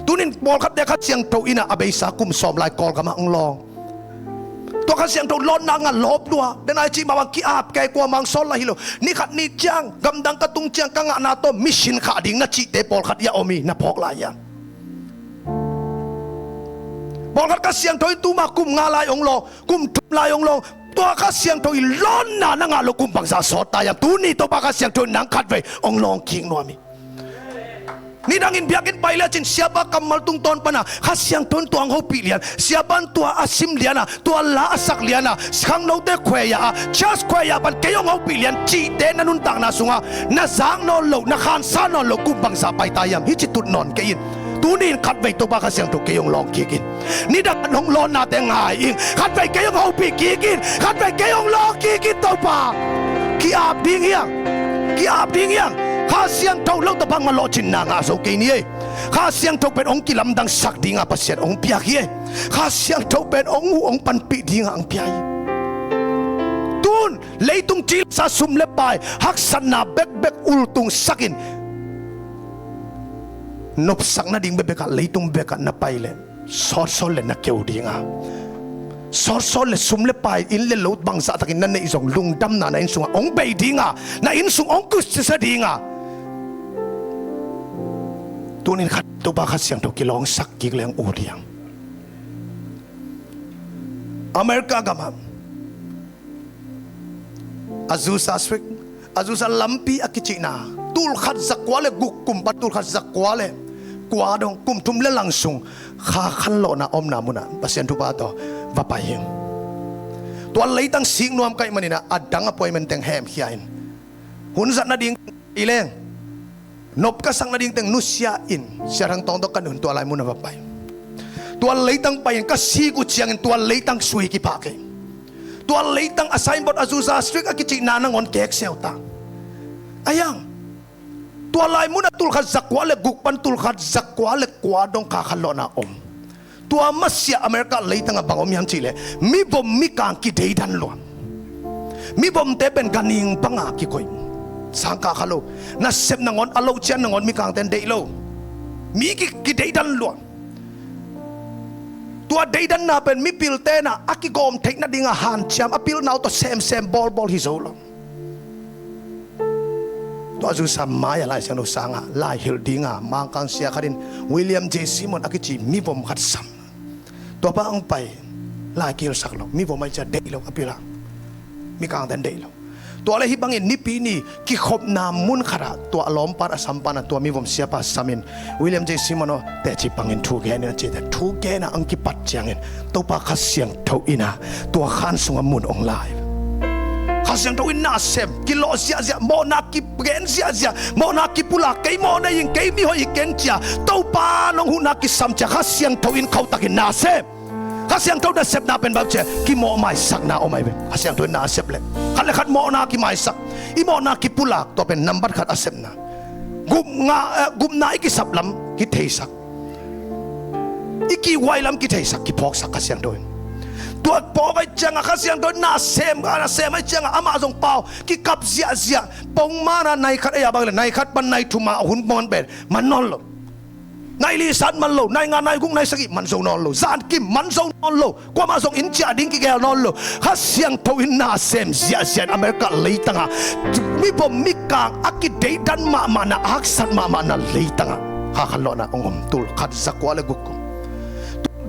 Tunin pawlkhatte Kha Siangtho in ah a beisa kum sawm lai Kawlgam ah hong lawng. Tua Kha Siangtho lawnna ngah lawp lua. Den a i cih mah bang ki-ap kei, kuamah hong sawt lah hi lo. Ni khat ni ciang, gamdang ka tung ciang ka ngahna tawh mission khah ding na cihte pawlkhat hi a om hi, na phawk lai hiam? Pawlkhat Kha Siangtho in tuma kum nga lai hong lawng, kum thum lai hong lawng. Tua Kha Siangtho in lawnna na ngah loh kum bangzah sawt ta hiam? Tuni Topa Kha Siangtho in nang khatvei hong lawng kik nuam hi. Nidangin biakinn pai lecin siapa kammal tungtawn pana Kha Siangtho in tua hong hopih lian, siapa in tua a sim lian a, tua la a sak lian a, khangnote khuaiah a, church khuaiah pan kei hong hopih lian cihte na nuntakna sungah na zak nawn loh, na khansa nawn loh kum bangzah pai ta hiam? Hih ci tut nawn kei in. Tuni in khatvei Topa Kha Siangtho kei hong lawng kik in. Nidang an hong lawnnate ngai ing. Khatvei kei hong hopih kik in. Khatvei kei hong lawng kik in Topa. Ki-ap ding hiang. Ki-ap ding hiang. Kha Siangtho lo tawh bangmah lawhcinna ngah zo kei ni ei. Kha Siangtho pen hong kilamdangsak dinga Pasian hong piak hi ei. Kha Siangtho pen hong huh hong panpih dinga hong pia hi. Tun leitung cilsa sum le pai haksatna bekbek ultungsakin nopsak nading bekbekah leitung bekah na pai leh sawtsawt le na keu dinga, sawtsawt le sum le pai, inn le lo bangzahtakin na neih zong lungdamna na inn sungah hong bei dinga, na inn sung hong kutsisa dinga. Tunin khat Topa Kha Siangtho kilawngsak kik leng ut hiang. America gamah Azusa Street, Azusa lampi a kicihna, tulkhat zakua le guk kum pan tulkhat zakua le kua dong, kum thum le lang sung, kha khanlawhna omna munah Pasian thupha tawh va pai hi. Tua leitang sik nuam ka hih maninah a dang appointment teng hemkhia in, hun zat nading i leng nop ka sak nading teng nusia in Sia Thang Tawng tawh ka nun tua lai munah va pai. Tua leitang pai-in ka sik uh ciangin tua leitang sui kiphah kei. Tua leitang a signboard Azusa Street a kicihna nangawn kekseu ta. Ayang, tua lai munah tulkhat zakua le guk pan tulkhat zakua le kua dong kha khanlawhna om. Tua masiah America leitangah bang om hiam cihleh, mivom mikang kideidan lua. Mivomte pen ganhing banga kikoih. Sangkah kha lo. Nasep nangawn, a loh cian nangawn mikangte in deih lo. Mi ki, kideidan lua. Tua deidanna pen mipil tenah a kigawm theih nadinga hanciam, a pilna uh tawh semsem bawlbawl hi zo lo. Tua Azusa mai-ah Lai Siangtho sangah lai hilh dinga Mangkang sia khat in, William J. Simon a kici mivom khat sam. Tuapa hong pai, lai kihilhsak lo, mivom ahih ciang deih lo a pil a, mikangte in deih lo. Tua le hih bangin Nipi ni kikhopna mun khatah tua a lawmpan a sampan a tua mivom siapa samin, William J. Simon aw, teci pangin thu gen in a cite, thu gen a hong kipat ciangin Topa Kha Siangtho in a tua khan sungah mun hong lai. Kha Siangtho in na sem, kilawh ziahziah, mawhna kigen ziahziah, mawhna kipulak, kei mawh nei ing, kei mihoih hi keng cia, Topa nong huhna kisam cia, Kha Siangtho in khauhtakin na sem. Kha Siangtho nasepna pen bang cia, kimawh maisakna om ahi ve. Kha Siangtho in na sep leh khat le khat mawhna kimaisak, i mawhna kipulak, tua pen nambat khat a sepna. Gupna, eh, gupna i kisap lam kitheisak, i kihuai lam kitheisak, kiphawksak Kha Siangtho in. Tua phawk ahih ciangah Kha Siangtho in na sem, na sem ahih ciangah amah zong pau kikap ziahziah. Pongman a nai khat ei a bang le nai khat pan nai thum a hun man pen man nawn lo. Nai li san man lo, nai nga, nai guk, nai sagih man zo nawn lo, zan kim man zo nawn lo, kuamah zong inn ciah ding kigel nawn lo. Kha Siangtho in na sem ziahziah in America leitangah mivom mikang a kideidan mahmahna, a haksat mahmahna leitangah kha khanlawhna hong om, tulkhat zakua le guk kum.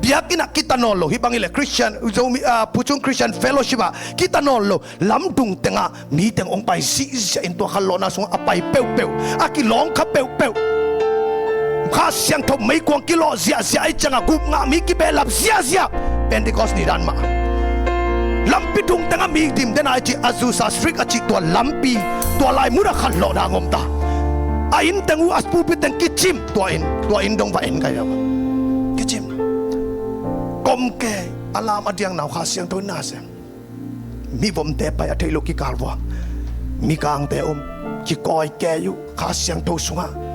Biakinn ah kita nawn lo, hih bang hileh Christian, Zomi, ah, Phuchung Christian Fellowship ah kita nawn lo. Lamdung tengah mi teng hong pai zihziah in tua khanlawhna sungah a pai peuhpeuh, a kilawng kha peuhpeuh. Kha Siangtho meikuang kilawh ziahziah ahih ciangah gupngah mi kibehlap ziahziah. Pentecost ni dan mah. Lampi dung tengah mi dim den a i cih Azusa Street a cih tua lampi, tua lai munah khanlawhna hong om ta. A inn teng uh, a pulpit teng kicim, tua inn, tua inn dong va en kai lo. Kicim. Komke a lam a diang nau Kha Siangtho in na sem. Mivomte pai a theih loh kikal vua, mikangte om, kikawi kei uh Kha Siangtho sungah.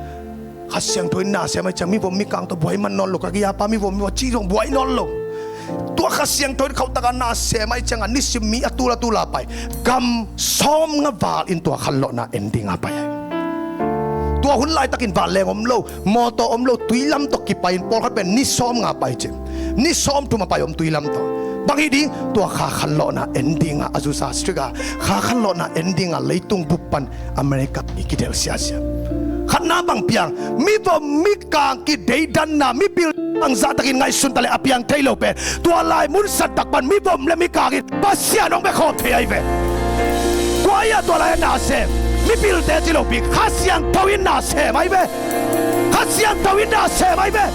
Kha Siangtho in na sem ahih ciang mivom mikang tawh buai man nawn lo, ka gei a pa mivom, mivom cih zong buai nawn lo. Tua Kha Siangtho in khauhtakah na sem ahih ciangah nisim mi a tul a tul a pai, gam sawmnga val in tua khanlawhna en dinga pai ahi. Tua hun laitakin vanleng om lo, mawtaw om lo, tuilam tawh kipai in pawlkhat pen ni sawmnga pai cih, ni sawmthum a pai om tuilam tawh. Bang hi ding? Tua Kha khanlawhna en dinga Azusa Street a Kha khanlawhna en dinga leitung bup pan America mi kidelh siasia. Khatna bang piang, mivom mikang kideidanna, mipil bangzahtakin ngaihsun ta le a piang thei lo pen tua lai mun santak pan mivom le mikang in Pasian hong bekhawm thei ahi ve. Kua ia tua lai a na sem? Mipilte ci lopi, Kha Siangtho in na sem ahi ve. Kha Siangtho in na sem ahi ve.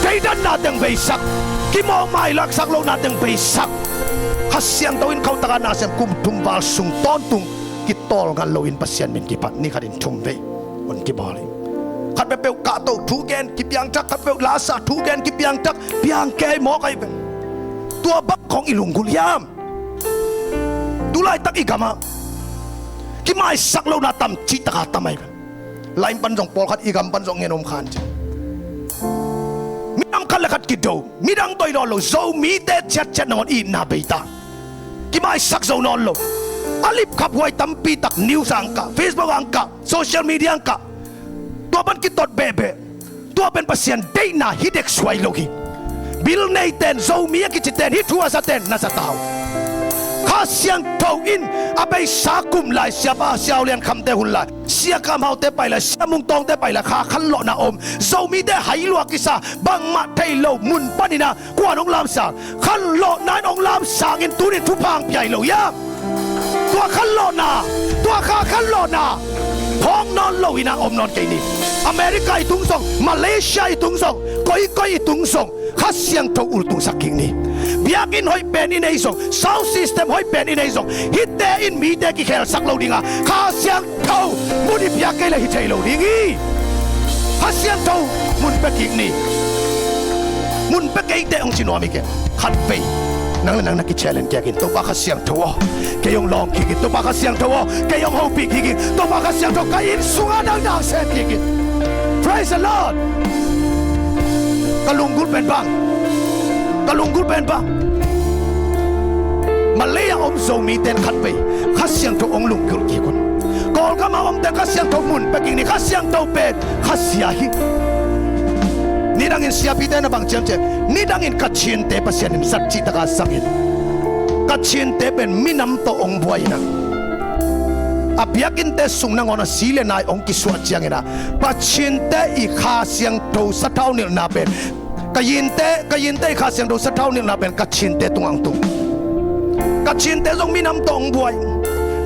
Deidanna teng beisak, kimawhmai laksak lohna teng beisak. Kha Siangtho in khauh taka na sem, kum thum val sung tawntung kitawlngat loin Pasian min kipat, ni khatin thum vei hong kibawl hi. Khat peuhpeuh kahto, thu gen kipiangthak, khat peuh lasa, thu gen kipiangthak, piang kei mawk ahi ve. Tua bang khong i lunggulh hiam? Tulaitak i gamah kimaisak lohna tam, cih taka tam ahi ve. Laim pan zong pawlkhat i gam pan zong ngen om khan ci. Minam khat le khat kido, midang tawh hi nawn lo, Zomite ciatciat nangawn i itna bei ta. Kimaisak zo nawn lo. A lipkhaphuai tampi tak news ah hong kah, Facebook ah hong kah, social media ah hong kah. Tua pan kitot behbeh. Tua pen Pasian deihna hi dek suai lo hi. Bil neiten, Zomi a kiciten, hih thu a zaten na za ta uh. Kha Siangtho in a beisa kum lai Siapa Siau Lian Khamte hun lai, Sia Kam Haute pai lai, Sia Mung Tawngte pai lai, Kha khanlawhna om, Zomite hai lua kisa, bangmah thei lo mun panin ah kuan hong lamsang? Khanlawhna in hong lamsang in tuni thupha hong pia hi lo hiam? Tua khanlawhna, tua Kha khanlawhna phawk nawn lo in ah om nawn kei ni. America i tung zong, Malaysia i tung zong, koikoi i tung zong, Kha Siangtho ultungsak kik ni. Biakinn hoih pen i nei zong, sound system hoih pen i nei zong, hihte in mite kikhelsak lo dinga Kha Siangtho mun i piak kei le hi thei lo ding hi. Kha Siangtho mun pia kik ni. Mun pia kei teh hong ci nuam hi kei. Khatvei nang le nang na kichallenge kik in, Topa Kha Siangtho aw, kei hong lawng kik in. Topa Kha Siangtho aw, kei hong hopih kik in. Topa Kha Siangtho, ka inn sungah nang na sem kik in. Praise the Lord. Ka lunggulh pen bang, ka lunggulh pen bang, Malay a om Zomite in khatvei Kha Siangtho hong lunggulh kik un. Kawlgam a omte Kha Siangtho mun pia kik ni. Kha Siangtho pen Kha Sia hi. Nidangin siapite na bang ciamciam, nidangin Kachinte Pasian in zat cihtaka zangin, Kachinte pen minam tawh hong buai in ah, a biakinnte sung nangawn a si le nai hong kisuah ciangin ah, Kachinte i Kha Siangtho sathau nilhna pen, Kayinte, Kayinte i Kha Siangtho sathau nilhna pen Kachinte tungah hong tung. Kachinte zong minam tawh hong buai,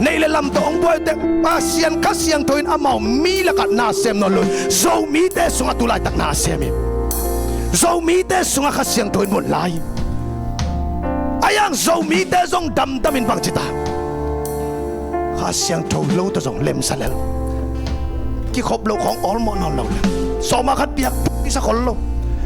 neih le lam tawh hong buai uh teh, Pasian Kha Siangtho in amau mi lakah na sem nawn lo hi. Zomite sungah tulaitak na sem hi. Zomite sungah Kha Siangtho in mun la hi. Ahi hang Zomite zong damdamin bangci ta, Kha Siangtho lo tawh zong lemsa lel. Kikhop loh khawng awlmawh nawn lo lel. Sawma khat piak, pisa khol lo.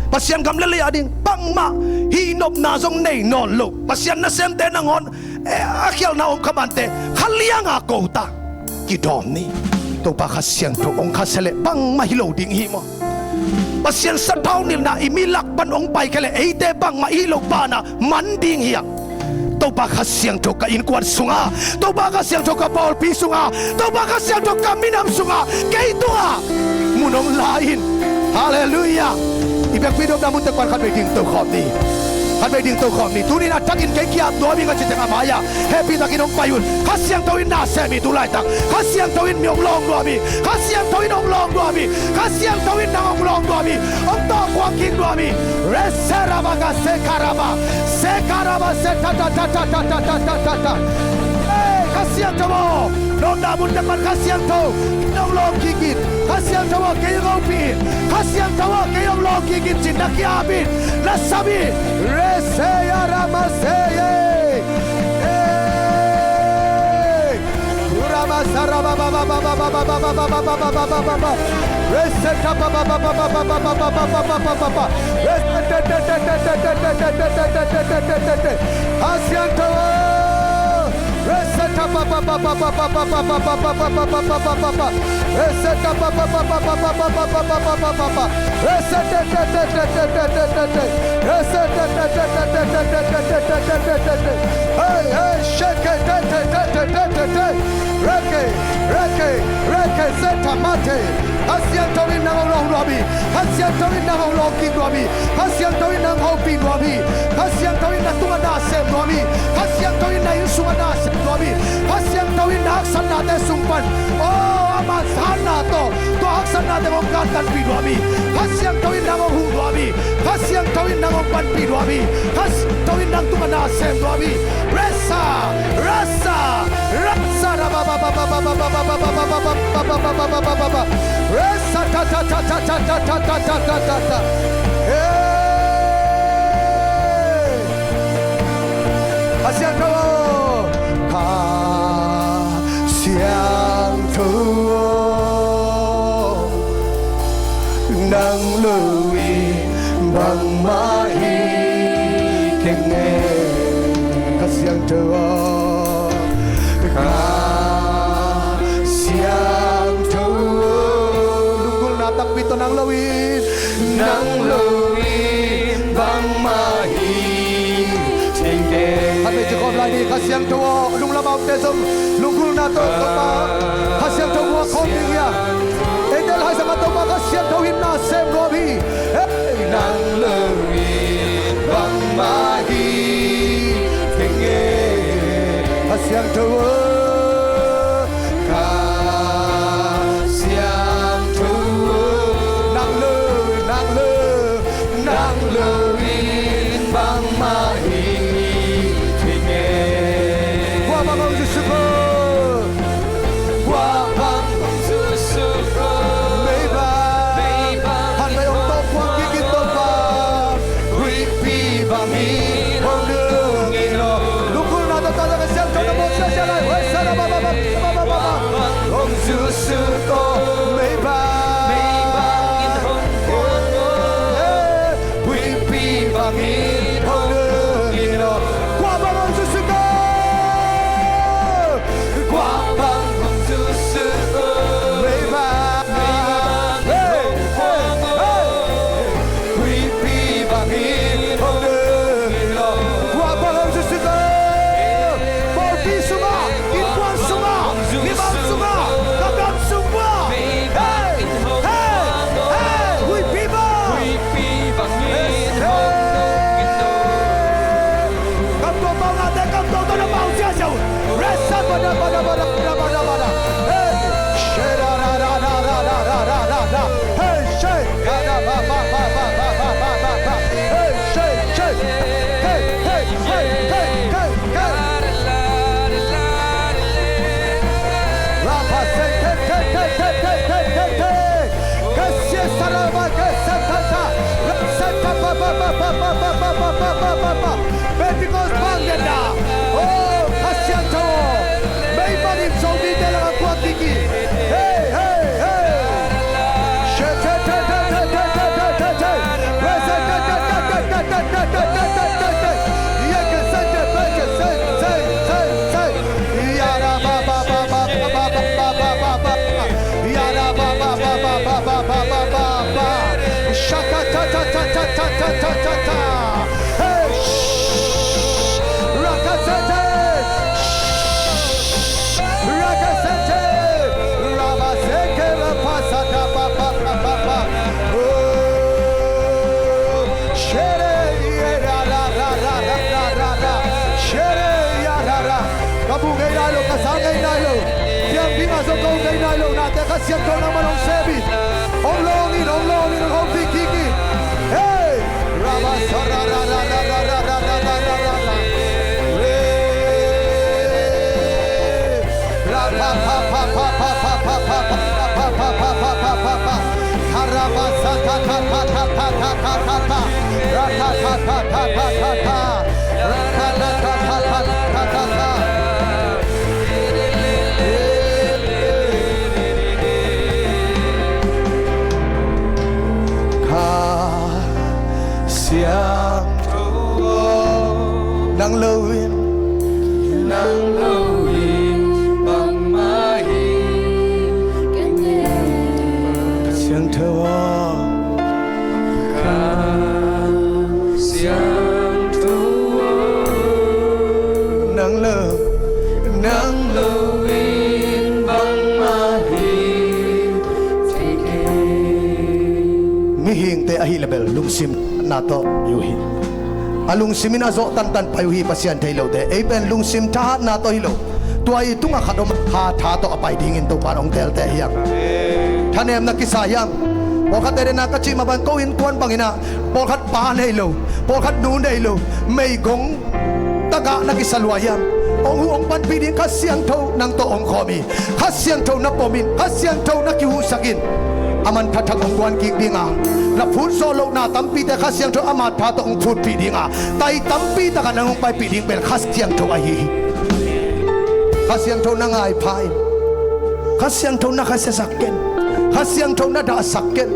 Pasian gam le lei a ding bangmah hihnopna zong nei nawn lo. Pasian nasemte nangawn, eh, a khialhna om kha mante kha lianga ko ta, kidawm ni. Topa Kha Siangtho hong khasia leh bangmah hi lo ding hi maw? Pasian sathau nilhna i mi lak pan hong pai khia leh eite bangmah i hih loh banah man ding hi a. Topa Kha Siangtho ka innkuan sungah, Topa Kha Siangtho ka pawlpi sungah, Topa Kha Siangtho ka minam sungah, kei tungah mun hong la in. Halleluiah. I biakpi dawpna munte pan khatvei ding tokhawm ni. Khatvei ding tokhawm ni. Tunin a thakin kei ki-ap nuam ing a ci teng a mai-ah hehpihtakin hong pai un. Kha Siangtho in na sem hi tu laitak. Kha Siangtho in mi hong lawng nuam hi. Kha Siangtho in hong lawng nuam hi. Kha Siangtho in nang hong lawng nuam hi. Hong tawh kuang kik nuam hi. Reserabaka sekaraba. Sekaraba se ta ta ta ta ta ta ta ta ta. Hey, Kha Siangtho aw, dawpna munte pan Kha Siangtho in hong lawng kik in. Kha Siangtho aw, kei hong hopih in. Kha Siangtho aw, kei hong lawng kik in ci-in na ki-ap in, na sam in. Reseyaramaseye. Hey! Hey, hey, shake it, te, te, te. Reke, reke, reke, zeta mate. Kha Siangtho in nang hong lawng nuam hi. Kha Siangtho in nang hong lawng kik nuam hi. Kha Siangtho in nang hopih nuam hi. Kha Siangtho in na tungah na sem nuam hi. Oh, ama hatna tawh tua haksatna teng hong kantanpih duahmi, Kha Siangtho in nang hong huh duahmi, Kha Siangtho in nang hong panpih duahmi, Kha Siangtho in nang tungah na sem duahmi. Resa, resa, resa, resa, ta, ta, ta, ta, ta. Hey! Kha Siangtho aw, Kha Siangtho aw, nang lo in bangmah hi keng e. Kha Siangtho aw, Kha Siangtho aw, lunggulhna takpi tawh nang lo in, nang lo in bangmah hi keng e. Khat vei ci khawm lai ni. Kha Siangtho aw, lunglam a omte zong lunggulhna tawh Topa Kha Siangtho muak khawm ding hi a. Eite laizang a Topa Kha Siangtho in na sem nuam hi. Hey! Nang lo in bangmah hi keng e. Kha Siangtho aw, Kha Siangtho aw, nang lo, nang lo, nang lo in bangmah hi keng e. Kua bang hong zuih suk aw? Kua bang hong zuih suk aw? Mei bang, mei bang, khat vei hong tawh kuang kik in Topa, huihpi bangin hong nung in aw. Lunggulhna tawh Topa Kha Siangtho na bawl siasia lai. Hei, sa, ra, ba, ba, ba, ba, ba, ba, ba. Hong zuih suk aw, mei bang, mei bangin hong kuang aw. Hey, huihpi bangin hong nung in aw. Kua bang hong zuih suk aw? Kua bang hong zuih suk aw? Mei bang, mei bang, hey, hey, hey. Huihpi bangin hong nung in aw. Kua bang hong zuih suk aw? Pawlpi sungah, innkuan sungah, mihing sungah, ka gam sungah. Hey, hey, hey, huihpi bang. Huihpi bangin hong nung in aw. Kam tuak pau ngate, kam tuak tawh na pau siasia uh. Resa, bada, bada, bada, bada, bada, bada. Hey, she, da, da, da. Hey, she, da, da, ba, ba. Hey, she, she. Hey, hey, hey, hey, hey, hey. Rapase, te, te, te. Pentecost bang den a. Oh, Kha Siangtho aw, mei bangin Zomite lakah kuang kik in. Hey, hey, hey. Shakata, ta, ta, ta. Hey, shh. Rakasete. Shh. Rakasete. Rabaseke, rapasata, pa, pa, pa, pa, pa. Oh, shere, ye, ra, ra. Shere, ya, ra, ra. Ka mu ngei nai lo, ka sa ngei nai lo. Thiam ding a zong ka mu ngei nai lo. Nate Kha Siangtho nangmah hong sem in. Hong lawng in, hong lawng in, hong hopih kik in. Hey! Rabba sa ra ra ra ra ra. Hey! Ra pa pa pa pa. Karabasatatatatata. Ratatatatata. Ratatatatata. Kha Siangtho aw, nang lo in, nang lo in bangmah hi keng e. Kha Siangtho aw, Kha Siangtho aw, nang lo, nang lo in bangmah hi keng e. Mihingte ahih leh bel lungsim thahatna tawh hi uh hi. A lungsim in a zawh tantan pai uh hi, Pasian thei lote. Ei pen lungsim thahatna tawh hi lo. Tua i tungah khat om, kha tha tawh a pai dingin Topa in hong telte hi hang. Thanem na kisa hiam? Pawlkhat te dena ka cih mah bang, ko innkuan bangin ah pawlkhat pa nei lo, pawlkhat nu nei lo, meigong tagah na kisa lua hiam? Hong huh hong panpih ding Kha Siangtho nang tawh hong khawm hi. Kha Siangtho na pom in, Kha Siangtho na kihuhsak in. Aman thathak hong guan kik dinga, na phut zawh lohna tampite Kha Siangtho ama tha tawh hong phutpih dinga, tai tampi takah nang hong paipih ding pen Kha Siangtho ahi hi. Kha Siangtho na ngai pha in. Kha Siangtho na khasiasak ken. Kha Siangtho na dahsak ken.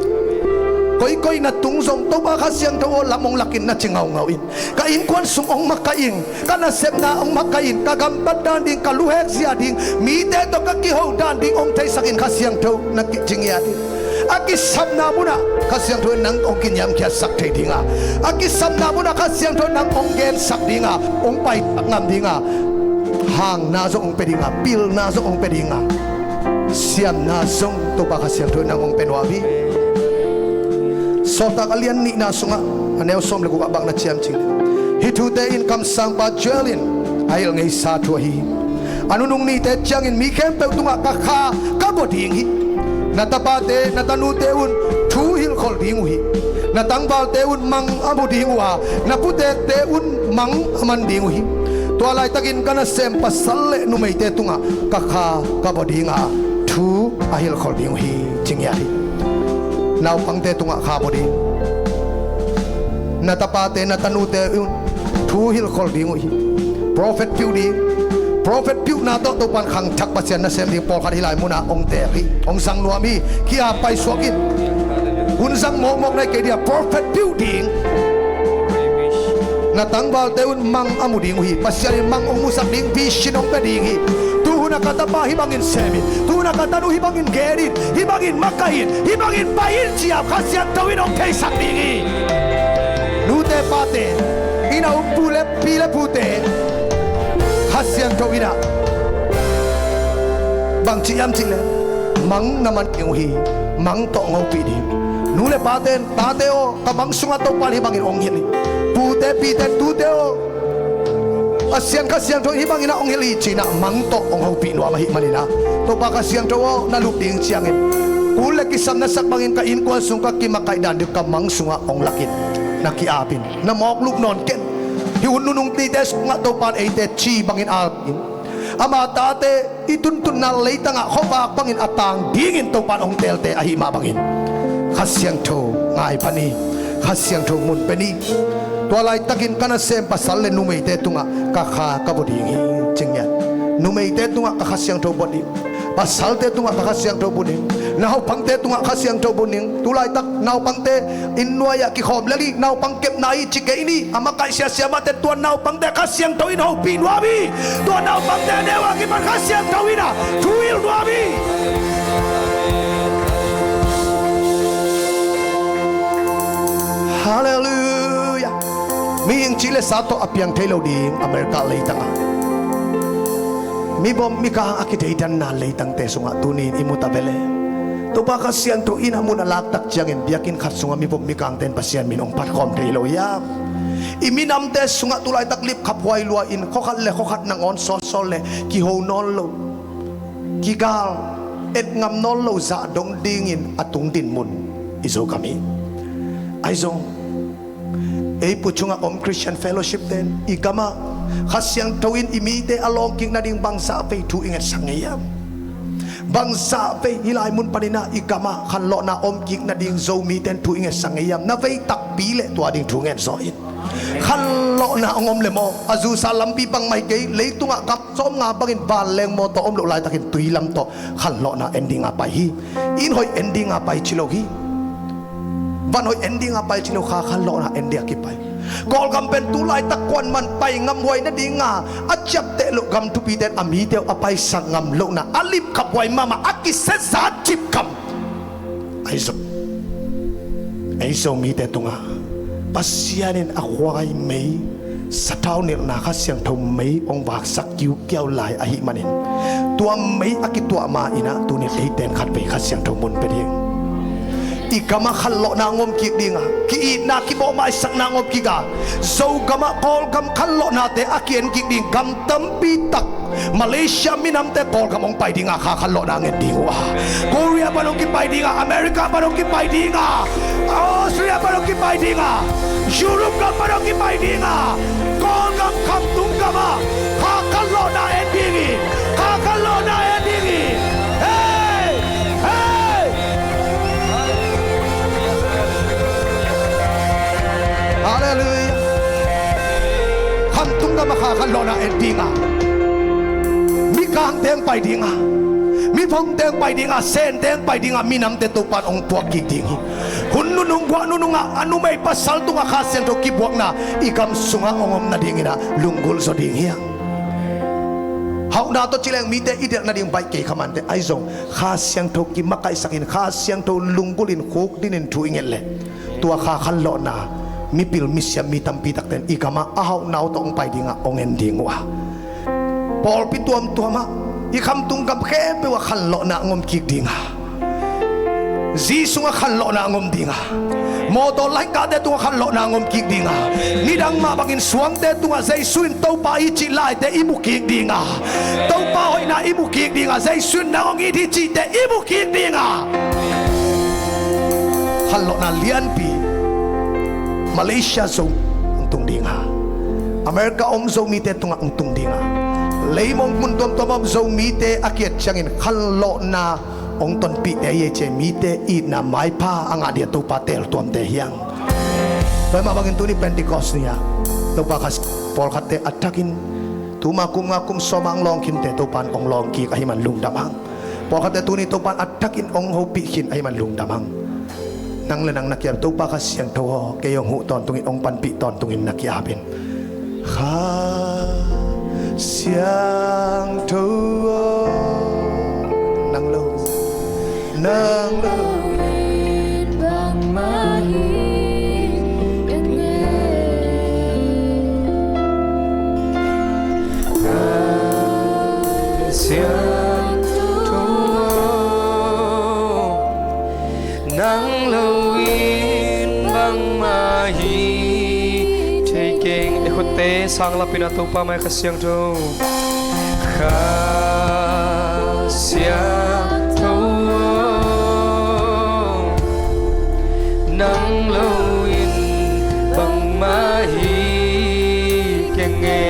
Koikoi na tung zong Topa Kha Siangtho aw, lam hong lakin na ci ngaungau in. Ka innkuan sung hong makaih in, ka nasepna hong makaih in, ka gamtat dan ding, ka luhek zia ding, mite tawh ka kiho dan ding hong theisak in Kha Siangtho na kicing hiat in. A kisapna munah Kha Siangtho in nang hong kiniamkhiatsak thei dinga, a kisapna munah Kha Siangtho in nang hong gensak dinga, hong paisak ngam dinga, hangna zong hong pia dinga, pilna zong hong pia dinga, siamna zong Topa Kha Siangtho in nang hong pia nuam hi. Sawltak a lian nihna sungah a neu sawm le gukah bang na ci hiam cih leh, hih thute in kamsangpa Joel in a hilh ngeisa thu ahi hi. A nunung nite ciangin mi khempeuh tungah ka kha ka bua ding hi. Na tapate na tanute un thu hilhkholh ding uh hi. Na tangvalte un mang a mu ding uh a, na putekte un mang a man ding uh hi. Tua laitakin ka nasem pasal le numeite tungah ka kha ka bua dinga, thu a hilhkholh ding uh hi, ci ngiat hi. Naupangte tungah kha bua ding. Na tapate na tanute un thu hilhkholh ding uh hi. Profet piuh ding. Profet piuhna tawh Topan khangthak Pasian nasem ding pawlkhat hih lai munah hong teel hi, hong zang nuam hi. Kia paisuak in. Hun zang mawkmawk nai kei dia, profet piuh ding. Na tangvalte un mang a mu ding uh hi. Pasian in mang hong musak ding, vision hong pia ding hi. Tuhuna ka tapa hih bangin sem in, tuhuna ka tanu hih bangin gen in, hih bangin makaih in, hih bangin pai in, ci-a Kha Siangtho in hong theisak ding hi. Nute pate, inn a um pu le pi le pute, Kha Siangtho in ah bang ci hiam cih leh, mang na man ding uh hi. Mang tawh hong hopih ding. Nu le pate in, tate aw, ka mang sungah Topa in hih bangin hong hilh hi. Pute pite in, tute aw, Pasian Kha Siangtho in hih bangin ah hong hilh hi, ci-in ah mang tawh hong hopih nuam ahih manin ah, Topa Kha Siangtho aw, na lup ding ciangin, kul le kisam na sak bangin ka innkuan sung ka kimakaih dan ding ka mang sungah hong lak in, na ki-ap in, na mawk lup nawn ken. Hih hun nunung nite sungah Topa in eite ci bangin al in, ama tate i tuntunna leitangah khuavak bangin a tang dingin Topa in hong teelte ahih mah bangin, Kha Siangtho ngai pan hi. Kha Siangtho mun pen hi. Tua laitakin ka nasem pasal le numeite tungah ka kha ka bua ding hi, ci ngiat. Numeite tungah ka Kha Siangtho bua ding. Pasalte tungah ka Kha Siangtho bua ding. Naupangte tungah Kha Siangtho bua ding. Tu laitak naupangte inn nuai-ah kikhawm lel hi, naupang kepna hi ci kei ni, a makaih siasia mahte, tua naupangte Kha Siangtho in hopih nuam hi. Tua naupangte neu a kipan Kha Siangtho in ah thu hilh nuam hi. Halleluiah. Mihing cih le sa tawh a piang thei lo ding America leitangah, mi bawm mi kang a kideidanna leitangte sungah tuni-in i mu ta ve leh, Topa Kha Siangtho in a mun a laktak ciangin biakinn khat sungah mi bawm mi kangte in Pasian min hong phatkhawm thei lo hiam? I minamte sungah tu laitak lipkhaphuai lua-in khuakhat le khuakhat nangawn sawtsawt le kiho nawn lo, kigal, et ngam nawn lo zah dong dingin a tung dinmun i Zogam hi. Ahi zong ei pu sungah om Christian Fellowship ten i gamah Kha Siangtho in i mite a lawngkik nading bangzah vei thu i ngetsak ngei hiam? Bangzah vei hih lai mun panin ah i gamah khanlawhna omkik nading Zomite in thu i ngetsak ngei hiam? Na vei takpi leh tua ding thu ngetsak in. Khanlawhna hong om le maw, Azusa lampi bangmah hi kei, leitungah gam sawmnga bangin vanleng mawtaw om loh laitakin tui lam tawh khanlawhna en dinga pai hi. Inn hoih en dinga pai ci lo hi. Van hoih en dinga pai ci lo kha, khanlawhna en dinga kipai. Kawlgam pen tu laitak kuaman pai ngamhuai nadinga a ciapteh loh gam thupite in a mite uh a paisak ngam lohna a lipkhaphuai mahmah a kisia zat cipkam. Ahi zong ei Zomite tungah Pasian in a khuai mei, sathau nilhna Kha Siangtho mei hong vaksak kiukiau lai ahih manin, tua mei a kituah ma-in ah tuni-in eite in khatvei Kha Siangtho mun pia ding. I gamah khanlawhna hong om kik ding a, ki-itna kibawhmaisakna hong om kik a, Zogam ah Kawlgam khanlawhnate a ki-en kik ding gam tampi tak, Malaysia minamte Kawlgam hong pai ding a, kha khanlawhna hong en ding uh a. Korea pan hong kipai ding a, America pan hong kipai ding a, Australia pan hong kipai ding a, Europe gam pan hong kipai ding a, Kawlgam khamtung gam ah kha khanlawhna en ding hi. Kha khanlawhna en ding hi. Hei! Hei! Halleluiah. Khamtung gam ah kha khanlawhna en ding a, mikangte hong pai ding a, miphongte hong pai ding a, sente hong pai ding a, minamte Topa'n hong puak kik ding hi. Hun nunung guah nunung ah a numei pasal tungah Kha Siangtho kibuakna i gam sungah hong om nadingin ah lunggulh zaw ding hi hang. Hauhna tawh ci leng mite i delh nading baih kei kha mante, ahi zong Kha Siangtho kimakaihsak in, Kha Siangtho lunggulh in khukdin in thu i nget leh, tua kha khanlawhna mipil misiam mi tampi takte in i gamah a hauhna uh tawh hong pai ding a, hong en ding uh a. Pawlpi tuamtuam ah i khamtung gam khempeuh ah khanlawhna hong om kik ding a, zi sungah khanlawhna hong om ding a, mawtaw laihkahte tungah khanlawhna hong om kik ding a, nidang mah bangin suangte tungah Jesu in Topa hi cih laite i mu kik ding a, Topa hoihna i mu kik ding a, Jesu in nang hong it hi cihte i mu kik ding a, khanlawhna lianpi Malaysia Zo hong tung ding a, America om Zomite tungah hong tung ding a, leimong mun tuamtuam om Zomite a kiat ciangin khanlawhna hong tonpihte hi ei ci a, mite itna maipha a ngah ding a Topa teel tuamte hi hang. Tua mah bangin tuni Pentecost ni-ah Topa kha pawlkhatte a thakin tuma kum nga kum sawm a hong lawng khinte Topa'n hong lawng kik ahih man lungdam hang. Pawlkhatte tuni Topa'n a thakin hong hopih khin ahih man lungdam hang. Nang le nang na ki-ap Topa Kha Siangtho aw, kei hong huh tawntungin, hong panpih tawntungin na ki-ap in. Kha Siangtho aw, nang lo, nang lo in bangmah hi ing e. Kha Siangtho aw, nang lo in bangmah hi thei keng. I khutte sang lapin a Topa mai Kha Siangtho. Kha Siangtho aw, nang lo in bangmah hi keng e.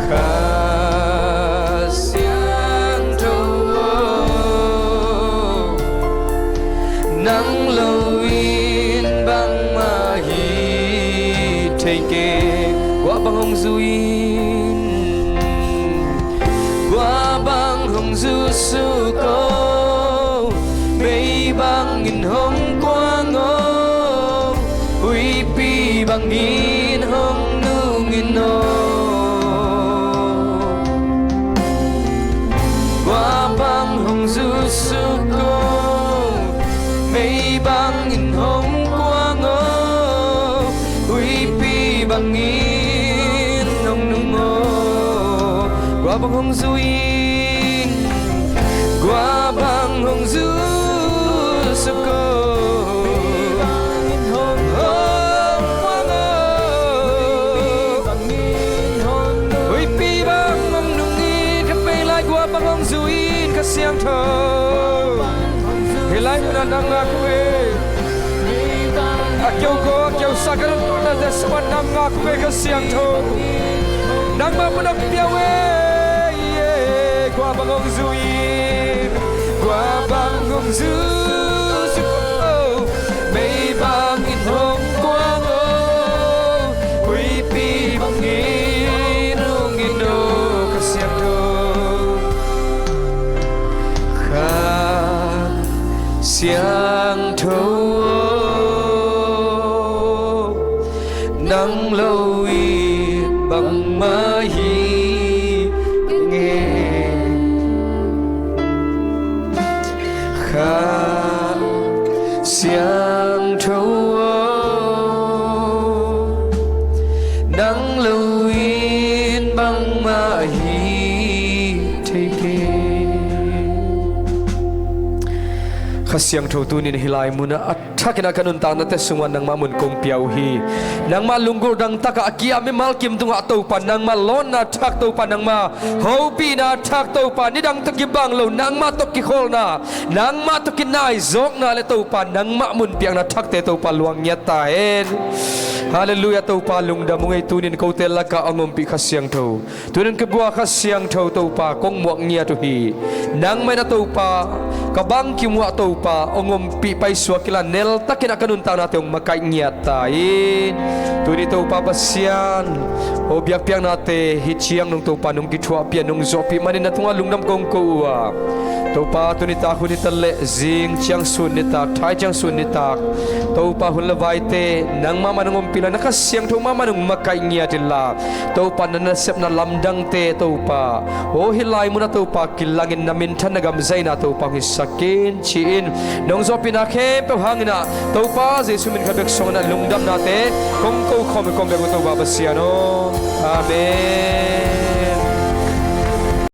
Kha Siangtho aw, nang lo in bangmah hi thei keng. Guah bang hong zui in, guah bang hong zusuk aw, mei bangin hong kuang aw, huipi bangin hong nung in aw. Guah bang hong zusuk aw, mei bangin hong kuang aw, huipi bangin hong nung aw. Guah bang hong zui in, guah bang hong zusuk aw, hong kuang aw, huipi bang hong nung in. Khat vei lai. Guah bang hong zui in, Kha Siangtho. Hih lai munah nang ngak uh e. A keu ko, a keu sa ka nuntaknate sungah nang ngak uh e, Kha Siangtho. Nangmah mun hong pia uh e. Guah bang hong zui in, guah bang hong zusuk aw, mei bangin hong kuang aw, huipi bangin hong nung in aw, Kha Siangtho. Kha Siangtho aw, nang lo in bangmah hi keng e. Kha Siangtho aw, nang lo in bangmah hi thei keng. Kha Siangtho, tunin hih lai munah a thakin a ka nuntaknate sungah nangmah mun kong pia uh hi. Nangmah lunggulh dangtakah a kia mimal kim tungah Topa nangmah lawnna thak, Topa nangmah hopihna thak, Topa nidang tawh kibang lo nangmah tawh kikholhna, nangmah tawh kinaizawkna le Topa nangmah mun piakna thakte Topa luang ngiat ta hen. Halleluiah. Topa lungdam ung ei, tunin kote lakah a ngompih Kha Siangtho, tunin kibua Kha Siangtho Topa kong muak ngiat uh hi. Nangmah in a Topa ka bangkim uh ah Topa hong ompih paisuak inla neltakin a ka nuntaknate hong makaih ngiat ta in. Tuni Topa Pasian, aw biakpiaknate hih ciang nong Topa nong kithuahpih a nong zawhpih manin na tungah lungdam kong ko uh a, Topa tuni tak hun hi taleh zing ciang sun nitak, thai ciang sun nitak, Topa hun le vaite nangmah man hong ompih inla na Kha Siangtho mahmah nong makaih ngiat inla Topa na nasepna lamdangte Topa aw hih lai munah Topa kilangin na minthan na gam zaina Topa hong hisak in ci-in nong zawhpihna khempeuh hangin ah Topa Jesu min khat bek suangin ah lungdamnate kong ko khawm hi kong bek uh Topa Pasian aw. Amen.